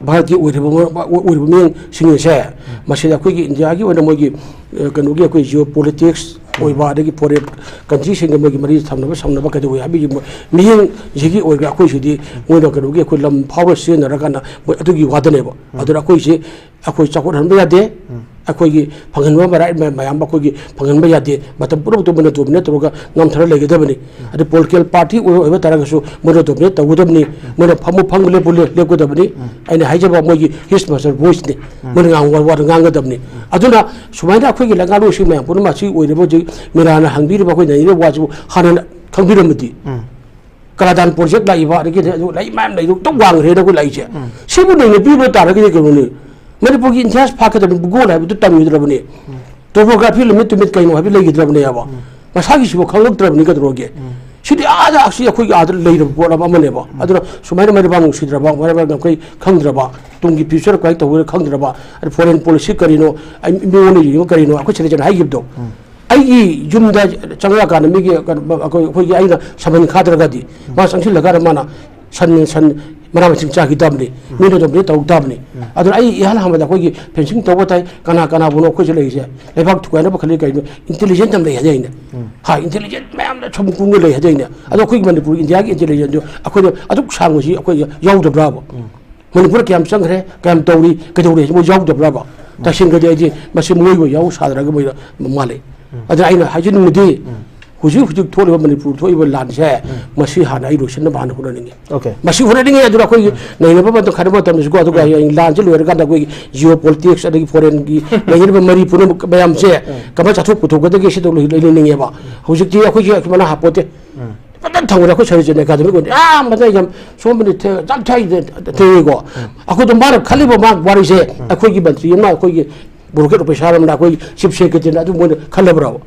ꯚꯥꯔꯠꯀꯤ ꯑꯣꯏꯔꯤꯕ ꯑꯣꯏꯔꯤꯕ ꯃꯤꯠꯌꯦꯡꯁꯤꯡ ꯑꯁꯦ, ꯃꯁꯤꯗ ꯑꯩꯈꯣꯏꯒꯤ ꯏꯟꯗꯤꯌꯥꯒꯤ ꯑꯣꯏꯅ ꯃꯣꯏꯒꯤ ꯑ, ꯀꯩꯅꯣꯒꯤ ꯑꯩꯈꯣꯏ ꯖꯤꯑꯣ ꯄꯣꯂꯤꯇꯤꯛꯁ ꯑꯣꯏꯕ, ꯑꯗꯒꯤ ꯐꯣꯔꯦꯟ ꯀꯟꯇ꯭ꯔꯤꯁꯤꯡꯒ ꯃꯣꯏꯒꯤ ꯃꯔꯤ ꯊꯝꯅꯕ ꯁꯝꯅꯕ ꯀꯩꯗꯧꯋꯤ ꯍꯥꯏꯕꯒꯤ ꯃꯣꯏ ꯃꯤꯠꯌꯦꯡꯁꯤꯒꯤ ꯑꯣꯏꯕ ꯑꯩꯈꯣꯏꯁꯤꯗꯤ ꯃꯣꯏꯅ ꯀꯩꯅꯣꯒꯤ ꯑꯩꯈꯣꯏ ꯂꯝ ꯐꯥꯎꯔ ꯁꯤꯖꯤꯟꯅꯔꯀꯥꯟꯗ ꯃꯣꯏ ꯑꯗꯨꯒꯤ ꯋꯥꯗꯅꯦꯕ꯫ ꯑꯗꯨꯅ ꯑꯩꯈꯣꯏꯁꯤ ꯑꯩꯈꯣꯏ ꯆꯥꯎꯈꯠꯍꯟꯕ ꯌꯥꯗꯦ꯫ ꯑꯩꯈꯣꯏꯒꯤ ꯐꯪꯍꯟꯕ ꯃꯔꯥꯏ ꯃ- ꯃꯌꯥꯝ ꯑꯩꯈꯣꯏꯒꯤ ꯐꯪꯍꯟꯕ ꯌꯥꯗꯦ꯫ ꯃꯇꯝ ꯄꯨꯝꯅꯃꯛꯇ ꯃꯣꯏꯅ ꯗꯣꯃꯤꯅꯦꯠ ꯇꯧꯔꯒ ꯉꯝꯊꯔ ꯂꯩꯒꯗꯕꯅꯤ꯫ ꯑꯗꯩ ꯄꯣꯂꯤꯇꯤꯀꯦꯜ ꯄꯥꯔꯇꯤ ꯑꯣꯏꯕ ꯑꯣꯏꯕ ꯇꯥꯔꯒꯁꯨ ꯃꯣꯏꯅ ꯗꯣꯃꯤꯅꯦꯠ ꯇꯧꯒꯗꯕꯅꯤ꯫ ꯃꯣꯏꯅ ꯐꯝꯃꯨ ꯐꯝꯃꯨ ꯂꯦꯞꯄꯨ ꯂꯦꯞ- ꯂꯦꯞꯀꯗꯕꯅꯤ꯫ ꯑꯩꯅ ꯍꯥꯏꯖꯕ ꯃꯣꯏꯒꯤ ꯍꯤꯁ ꯃꯥꯁꯇꯔ ꯚꯣꯏꯁꯅꯤ꯫ ꯃꯣꯏꯅ ꯉꯥꯡꯕ ꯋꯥꯗ ꯉꯥꯡꯒꯗꯕꯅꯤ꯫ ꯑꯗꯨꯅ ꯁꯨꯃꯥꯏꯅ ꯑꯩꯈꯣꯏꯒꯤ ꯂꯩꯉꯥꯛꯂꯣꯏꯁꯤꯡ ꯃꯌꯥꯝ ꯄꯨꯝꯅꯃꯛ ꯑꯁꯤ ꯑꯣꯏꯔꯤꯕ ꯍꯧꯖꯤꯛ ꯃꯤꯔꯥꯅ ꯍꯪꯕꯤꯔꯤꯕ ꯑꯩꯈꯣꯏ ꯅꯩꯅꯔꯤꯕ ꯋꯥꯁꯤꯕꯨ ꯍꯥꯟꯅ ꯈꯪꯕꯤꯔꯝꯃꯗꯤ, ꯀꯂꯥꯗꯥꯟ ꯄ꯭ꯔꯣꯖꯦꯛ ꯂꯥꯛꯏꯕ, ꯑꯗꯒꯤ ꯑꯗꯨ ꯂꯩ ꯃꯌꯥꯝ ꯂꯩꯗꯨ ꯑꯗꯨꯝ ꯋꯥꯡꯈ꯭ꯔꯦꯅ ꯑꯩꯈꯣꯏ ꯂꯥꯛꯏꯁꯦ꯫ ꯁꯤꯕꯨ ꯅꯩꯅ ꯄꯤꯕ ꯇꯥꯔꯒꯗꯤ ꯀꯩꯅꯣꯅꯤ, ꯃꯅꯤꯄꯨꯔꯒꯤ ꯏꯟꯗꯤꯌꯥꯁ ꯐꯥꯛꯀꯗꯕꯅꯤ, ꯚꯨꯒꯣꯜ ꯍꯥꯏꯕꯗꯨ ꯇꯝꯈꯤꯗ꯭ꯔꯕꯅꯤ, ꯇꯣꯄꯣꯒ꯭ꯔꯥꯐꯤ ꯂꯝꯃꯤꯠ ꯇꯨꯃꯤꯠ ꯀꯩꯅꯣ ꯍꯥꯏꯕ ꯂꯩꯈꯤꯗ꯭ꯔꯕꯅꯦꯕ꯫ ꯃꯁꯥꯒꯤꯁꯤꯕꯨ ꯈꯪꯂꯛꯇ꯭ꯔꯕꯅꯤ ꯀꯩꯗꯧꯔꯒꯦ? ꯁꯤꯗꯤ ꯑꯥꯗ ꯑꯁꯤ ꯑꯩꯈꯣꯏꯒꯤ ꯑꯥꯗ ꯂꯩꯔꯕ ꯄꯣꯠ ꯑꯃ ꯑꯃꯅꯦꯕ꯫ ꯑꯗꯨꯅ ꯁꯨꯃꯥꯏꯅ ꯃꯔꯩꯕꯥꯛ ꯅꯨꯡꯁꯤꯗ꯭ꯔꯕ, ꯃꯔꯩꯕꯥꯛ ꯅꯝꯈꯩ ꯈꯪꯗ꯭ꯔꯕ, ꯇꯨꯡꯒꯤ ꯐ꯭ꯌꯨꯆꯔ ꯀꯃꯥꯏꯅ ꯇꯧꯒꯗ꯭ꯔꯥ ꯈꯪꯗ꯭ꯔꯕ, ꯑꯗꯩ ꯐꯣꯔꯦꯟ ꯄꯣꯂꯤꯁꯤ ꯀꯔꯤꯅꯣ, ꯑꯩ ꯃꯤꯉꯣꯟꯗ ꯌꯦꯡꯉꯒ ꯀꯔꯤꯅꯣ, ꯑꯩꯈꯣꯏ ꯁꯤꯗ ꯍꯥꯏꯈꯤꯕꯗꯣ, ꯑꯩꯒꯤ ꯌꯨꯝꯗ ꯆꯪꯉꯛꯑꯀꯥꯟꯗ ꯃꯤꯒꯤ ꯀꯩꯅꯣ, ꯑꯩꯈꯣꯏ ꯑꯩꯈꯣꯏꯒꯤ ꯑꯩꯅ ꯁꯃꯟ ꯈꯥꯗ꯭ꯔꯒꯗꯤ ꯃꯥ ꯆꯪꯁꯤꯜꯂꯒ ꯃꯥꯅ ꯁꯟ ꯁꯟ ꯃꯅꯥ ꯃꯁꯤꯡ ꯆꯥꯈꯤ ꯇꯥꯕꯅꯤ꯫ ꯃꯤꯅ ꯑꯗꯨꯝ ꯇꯧ ꯇꯥꯕꯅꯤ꯫ ꯑꯗꯨꯅ ꯑꯩ ꯏꯍꯥꯟ ꯍꯥꯟꯕꯗ ꯑꯩꯈꯣꯏꯒꯤ ꯐꯦꯟꯁꯤꯡ ꯇꯧꯕ ꯇꯥꯏ꯫ ꯀꯅꯥ ꯀꯅꯥꯕꯨꯅꯣ ꯑꯩꯈꯣꯏꯁꯦ ꯂꯩꯔꯤꯁꯦ? ꯂꯩꯕꯥꯛ ꯊꯨꯒꯥꯏꯅꯕ ꯈꯜꯂꯤ ꯀꯩꯅꯣ? ꯏꯟꯇꯦꯂꯤꯖꯦꯟꯁ ꯌꯥꯝ ꯂꯩ ꯍꯥꯏꯖꯩꯅꯦ꯫ ꯍꯥ, ꯏꯟꯇꯦꯂꯤꯖꯦꯟꯁ ꯃꯌꯥꯝꯅ ꯁꯝ ꯀꯨꯡꯅ ꯂꯩ ꯍꯥꯏꯖꯩꯅꯦ꯫ ꯑꯗꯣ ꯑꯩꯈꯣꯏꯒꯤ ꯃꯅꯤꯄꯨꯔ ꯏꯟꯗꯤꯌꯥꯒꯤ ꯏꯟꯇꯦꯂꯤꯖꯦꯟꯁꯇꯨ ꯑꯩꯈꯣꯏꯅ ꯑꯗꯨꯛ ꯁꯥꯡꯕꯁꯤ ꯑꯩꯈꯣꯏ ꯌꯥꯎꯗꯕ꯭ꯔꯥꯕ? ꯃꯅꯤꯄꯨꯔꯗ ꯀꯌꯥꯝ ꯆꯪꯈ꯭ꯔꯦ, ꯀꯌꯥꯝ ꯇꯧꯔꯤ, ꯀꯩꯗꯧꯔꯤ ꯍꯥꯏꯁꯤ ꯃꯣꯏ ꯌꯥꯎꯗꯕ꯭ꯔꯥꯕ? ꯇꯁꯦꯡꯅꯗꯤ ꯑꯩꯗꯤ ꯃꯁꯤ ꯃꯣꯏꯕꯨ ꯌꯥꯎ ꯁꯥꯗ꯭ꯔꯒ ꯃꯣꯏꯗ ꯃꯥꯜꯂꯤ꯫ ꯑꯗꯨꯅ ꯑꯩꯅ ꯍꯥꯏꯖꯅꯤꯡꯕꯗꯤ, ꯍꯧꯖꯤꯛ ꯍꯧꯖꯤꯛ ꯊꯣꯛꯂꯤꯕ ꯃꯅꯤꯄꯨꯔ ꯊꯣꯛꯏꯕ ꯂꯥꯟꯁꯦ, ꯃꯁꯤ ꯍꯥꯟꯅ ꯑꯩ ꯂꯣꯏꯁꯤꯟꯅꯕ ꯍꯥꯟꯅ ꯍꯣꯠꯅꯅꯤꯡꯉꯤ꯫ ꯑꯣꯀꯦ꯫ ꯃꯁꯤ ꯍꯣꯠꯅꯅꯤꯡꯉꯤ꯫ ꯑꯗꯨꯅ ꯑꯩꯈꯣꯏꯒꯤ ꯅꯩꯅꯕ ꯃꯇꯝ, ꯈꯥꯏꯅꯕ ꯃꯇꯝꯗꯁꯨꯀꯣ, ꯑꯗꯨꯒ ꯍꯌꯦꯡ ꯂꯥꯟꯁꯦ ꯂꯣꯏꯔꯀꯥꯟꯗ ꯑꯩꯈꯣꯏꯒꯤ ꯖꯤꯑꯣ ꯄꯣꯂꯤꯇꯤꯛꯁ, ꯑꯗꯒꯤ ꯐꯣꯔꯦꯟꯒꯤ ꯂꯩꯅꯔꯤꯕ ꯃꯔꯤ ꯄꯨꯝꯅꯃꯛ ꯃꯌꯥꯝꯁꯦ ꯀꯃꯥꯏꯅ ꯆꯥꯊꯣꯛ ꯄꯨꯊꯣꯛꯀꯗꯒꯦ ꯁꯤꯗ ꯂꯣꯏ- ꯂꯩꯅꯅꯤꯡꯉꯦꯕ꯫ ꯍꯧꯖꯤꯛꯇꯤ ꯑꯩꯈꯣꯏꯒꯤ ꯀꯩꯅꯣꯅ ꯍꯥꯞꯄꯣꯠꯇꯦ꯫ ꯐꯖꯅ ꯊꯝꯈ꯭ꯔꯦ ꯑꯩꯈꯣꯏ ꯁꯔꯨ ꯆꯦꯟ ꯑꯦꯀꯥꯗꯃꯤꯛ ꯑꯣꯏꯅ ꯌꯥꯝ ꯐꯖꯅ ꯌꯥꯝ ꯁꯣꯝꯕꯅꯤ ꯊꯦ- ꯌꯥꯝ ꯊꯦꯡꯉꯤꯀꯣ꯫ ꯑꯩꯈꯣꯏꯗꯣ ꯃꯥꯅ ꯈꯜꯂꯤꯕ ꯃꯥ ꯋꯥꯔꯤꯁꯦ, ꯑꯩꯈꯣꯏꯒꯤ ꯃꯟꯇ꯭ꯔꯤ ꯑꯃ, ꯑꯩꯈꯣꯏꯒꯤ ꯕ꯭ꯌꯨꯔꯣꯀ꯭ꯔꯦꯠ ꯑꯣꯐꯤꯁꯥꯔ ꯑꯃꯅ, ꯑꯩꯈꯣꯏ ꯆꯤꯐ ꯁꯦꯀ꯭ꯔꯦꯇꯔꯤꯅ ꯑꯗꯨ ꯃꯣꯏꯅ ꯈꯜꯂꯕ꯭ꯔꯕ?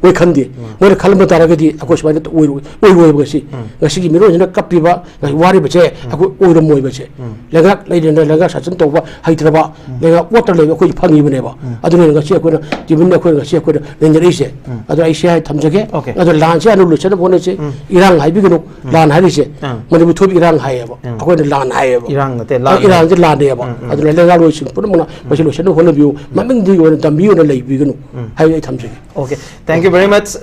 ꯃꯣꯏ ꯈꯟꯗꯦ꯫ ꯃꯣꯏꯅ ꯈꯜꯂꯝꯕ ꯇꯥꯔꯒꯗꯤ ꯑꯩꯈꯣꯏ ꯁꯨꯃꯥꯏꯅ ꯑꯣꯏꯔꯣꯏ, ꯑꯣꯏꯔꯣꯏꯕ ꯉꯁꯤ꯫ ꯉꯁꯤꯒꯤ ꯃꯤꯔꯣꯜꯁꯤꯅ ꯀꯞꯄꯤꯕ, ꯉꯁꯤ ꯋꯥꯔꯤꯕꯁꯦ ꯑꯩꯈꯣꯏ ꯑꯣꯏꯔꯝꯃꯣꯏꯕꯁꯦ꯫ ꯂꯩꯉꯥꯛ ꯂꯩꯔꯦꯅ ꯂꯩꯉꯥꯛ ꯁꯥꯁꯟ ꯇꯧꯕ ꯍꯩꯇ꯭ꯔꯕ, ꯂꯩꯉꯥꯛ ꯋꯥꯠꯇ ꯂꯩꯕ ꯑꯩꯈꯣꯏ ꯐꯪꯉꯤꯕꯅꯦꯕ꯫ ꯑꯗꯨꯅ ꯉꯁꯤ ꯑꯩꯈꯣꯏꯅ ꯇꯤꯚꯤꯅ ꯑꯩꯈꯣꯏ ꯉꯁꯤ ꯑꯩꯈꯣꯏꯅ ꯅꯩꯅꯔꯛꯏꯁꯦ꯫ ꯑꯗꯣ ꯑꯩ ꯁꯤ ꯍꯥꯏ ꯊꯝꯖꯒꯦ꯫ Okay. ꯑꯗꯣ ꯂꯥꯟꯁꯦ ꯍꯥꯟꯅ ꯂꯣꯏꯁꯤꯟꯅꯕ ꯍꯣꯠꯅꯁꯤ꯫ ꯏꯔꯥꯡ ꯍꯥꯏꯕꯤꯒꯅꯨ, ꯂꯥꯟ ꯍꯥꯏꯔꯤꯁꯦ꯫ ꯑꯥ꯫ ꯃꯅꯤꯄꯨꯔ ꯊꯣꯛꯏ ꯏꯔꯥꯡ ꯍꯥꯏꯌꯦꯕ꯫ ꯑꯩꯈꯣꯏꯅ ꯂꯥꯟ ꯍꯥꯏꯌꯦꯕ꯫ ꯏꯔꯥꯡ ꯅꯠꯇꯦ, ꯑ, ꯂꯥꯟ ꯏꯔꯥꯡꯁꯦ ꯂꯥꯟꯅꯦꯕ꯫ ꯎꯝ, ꯎꯝ꯫ ꯑꯗꯨꯅ ꯂꯩꯉꯥꯛꯂꯣꯏꯁꯤꯡ ꯄꯨꯝꯅꯃꯛꯅ ꯃꯁꯤ ꯂꯣꯏꯁꯤꯟꯅꯕ ꯍꯣꯠꯅꯕꯤꯌꯨ꯫ ꯃꯃꯤꯡꯗꯤ ꯑꯣꯏꯅ ꯗꯝꯃꯤ ꯑꯣꯏꯅ ꯂꯩꯕꯤꯒꯅꯨ ꯍꯥꯏꯕ ꯑꯩ ꯊꯝꯖꯒꯦ꯫ Okay. Thank you very much.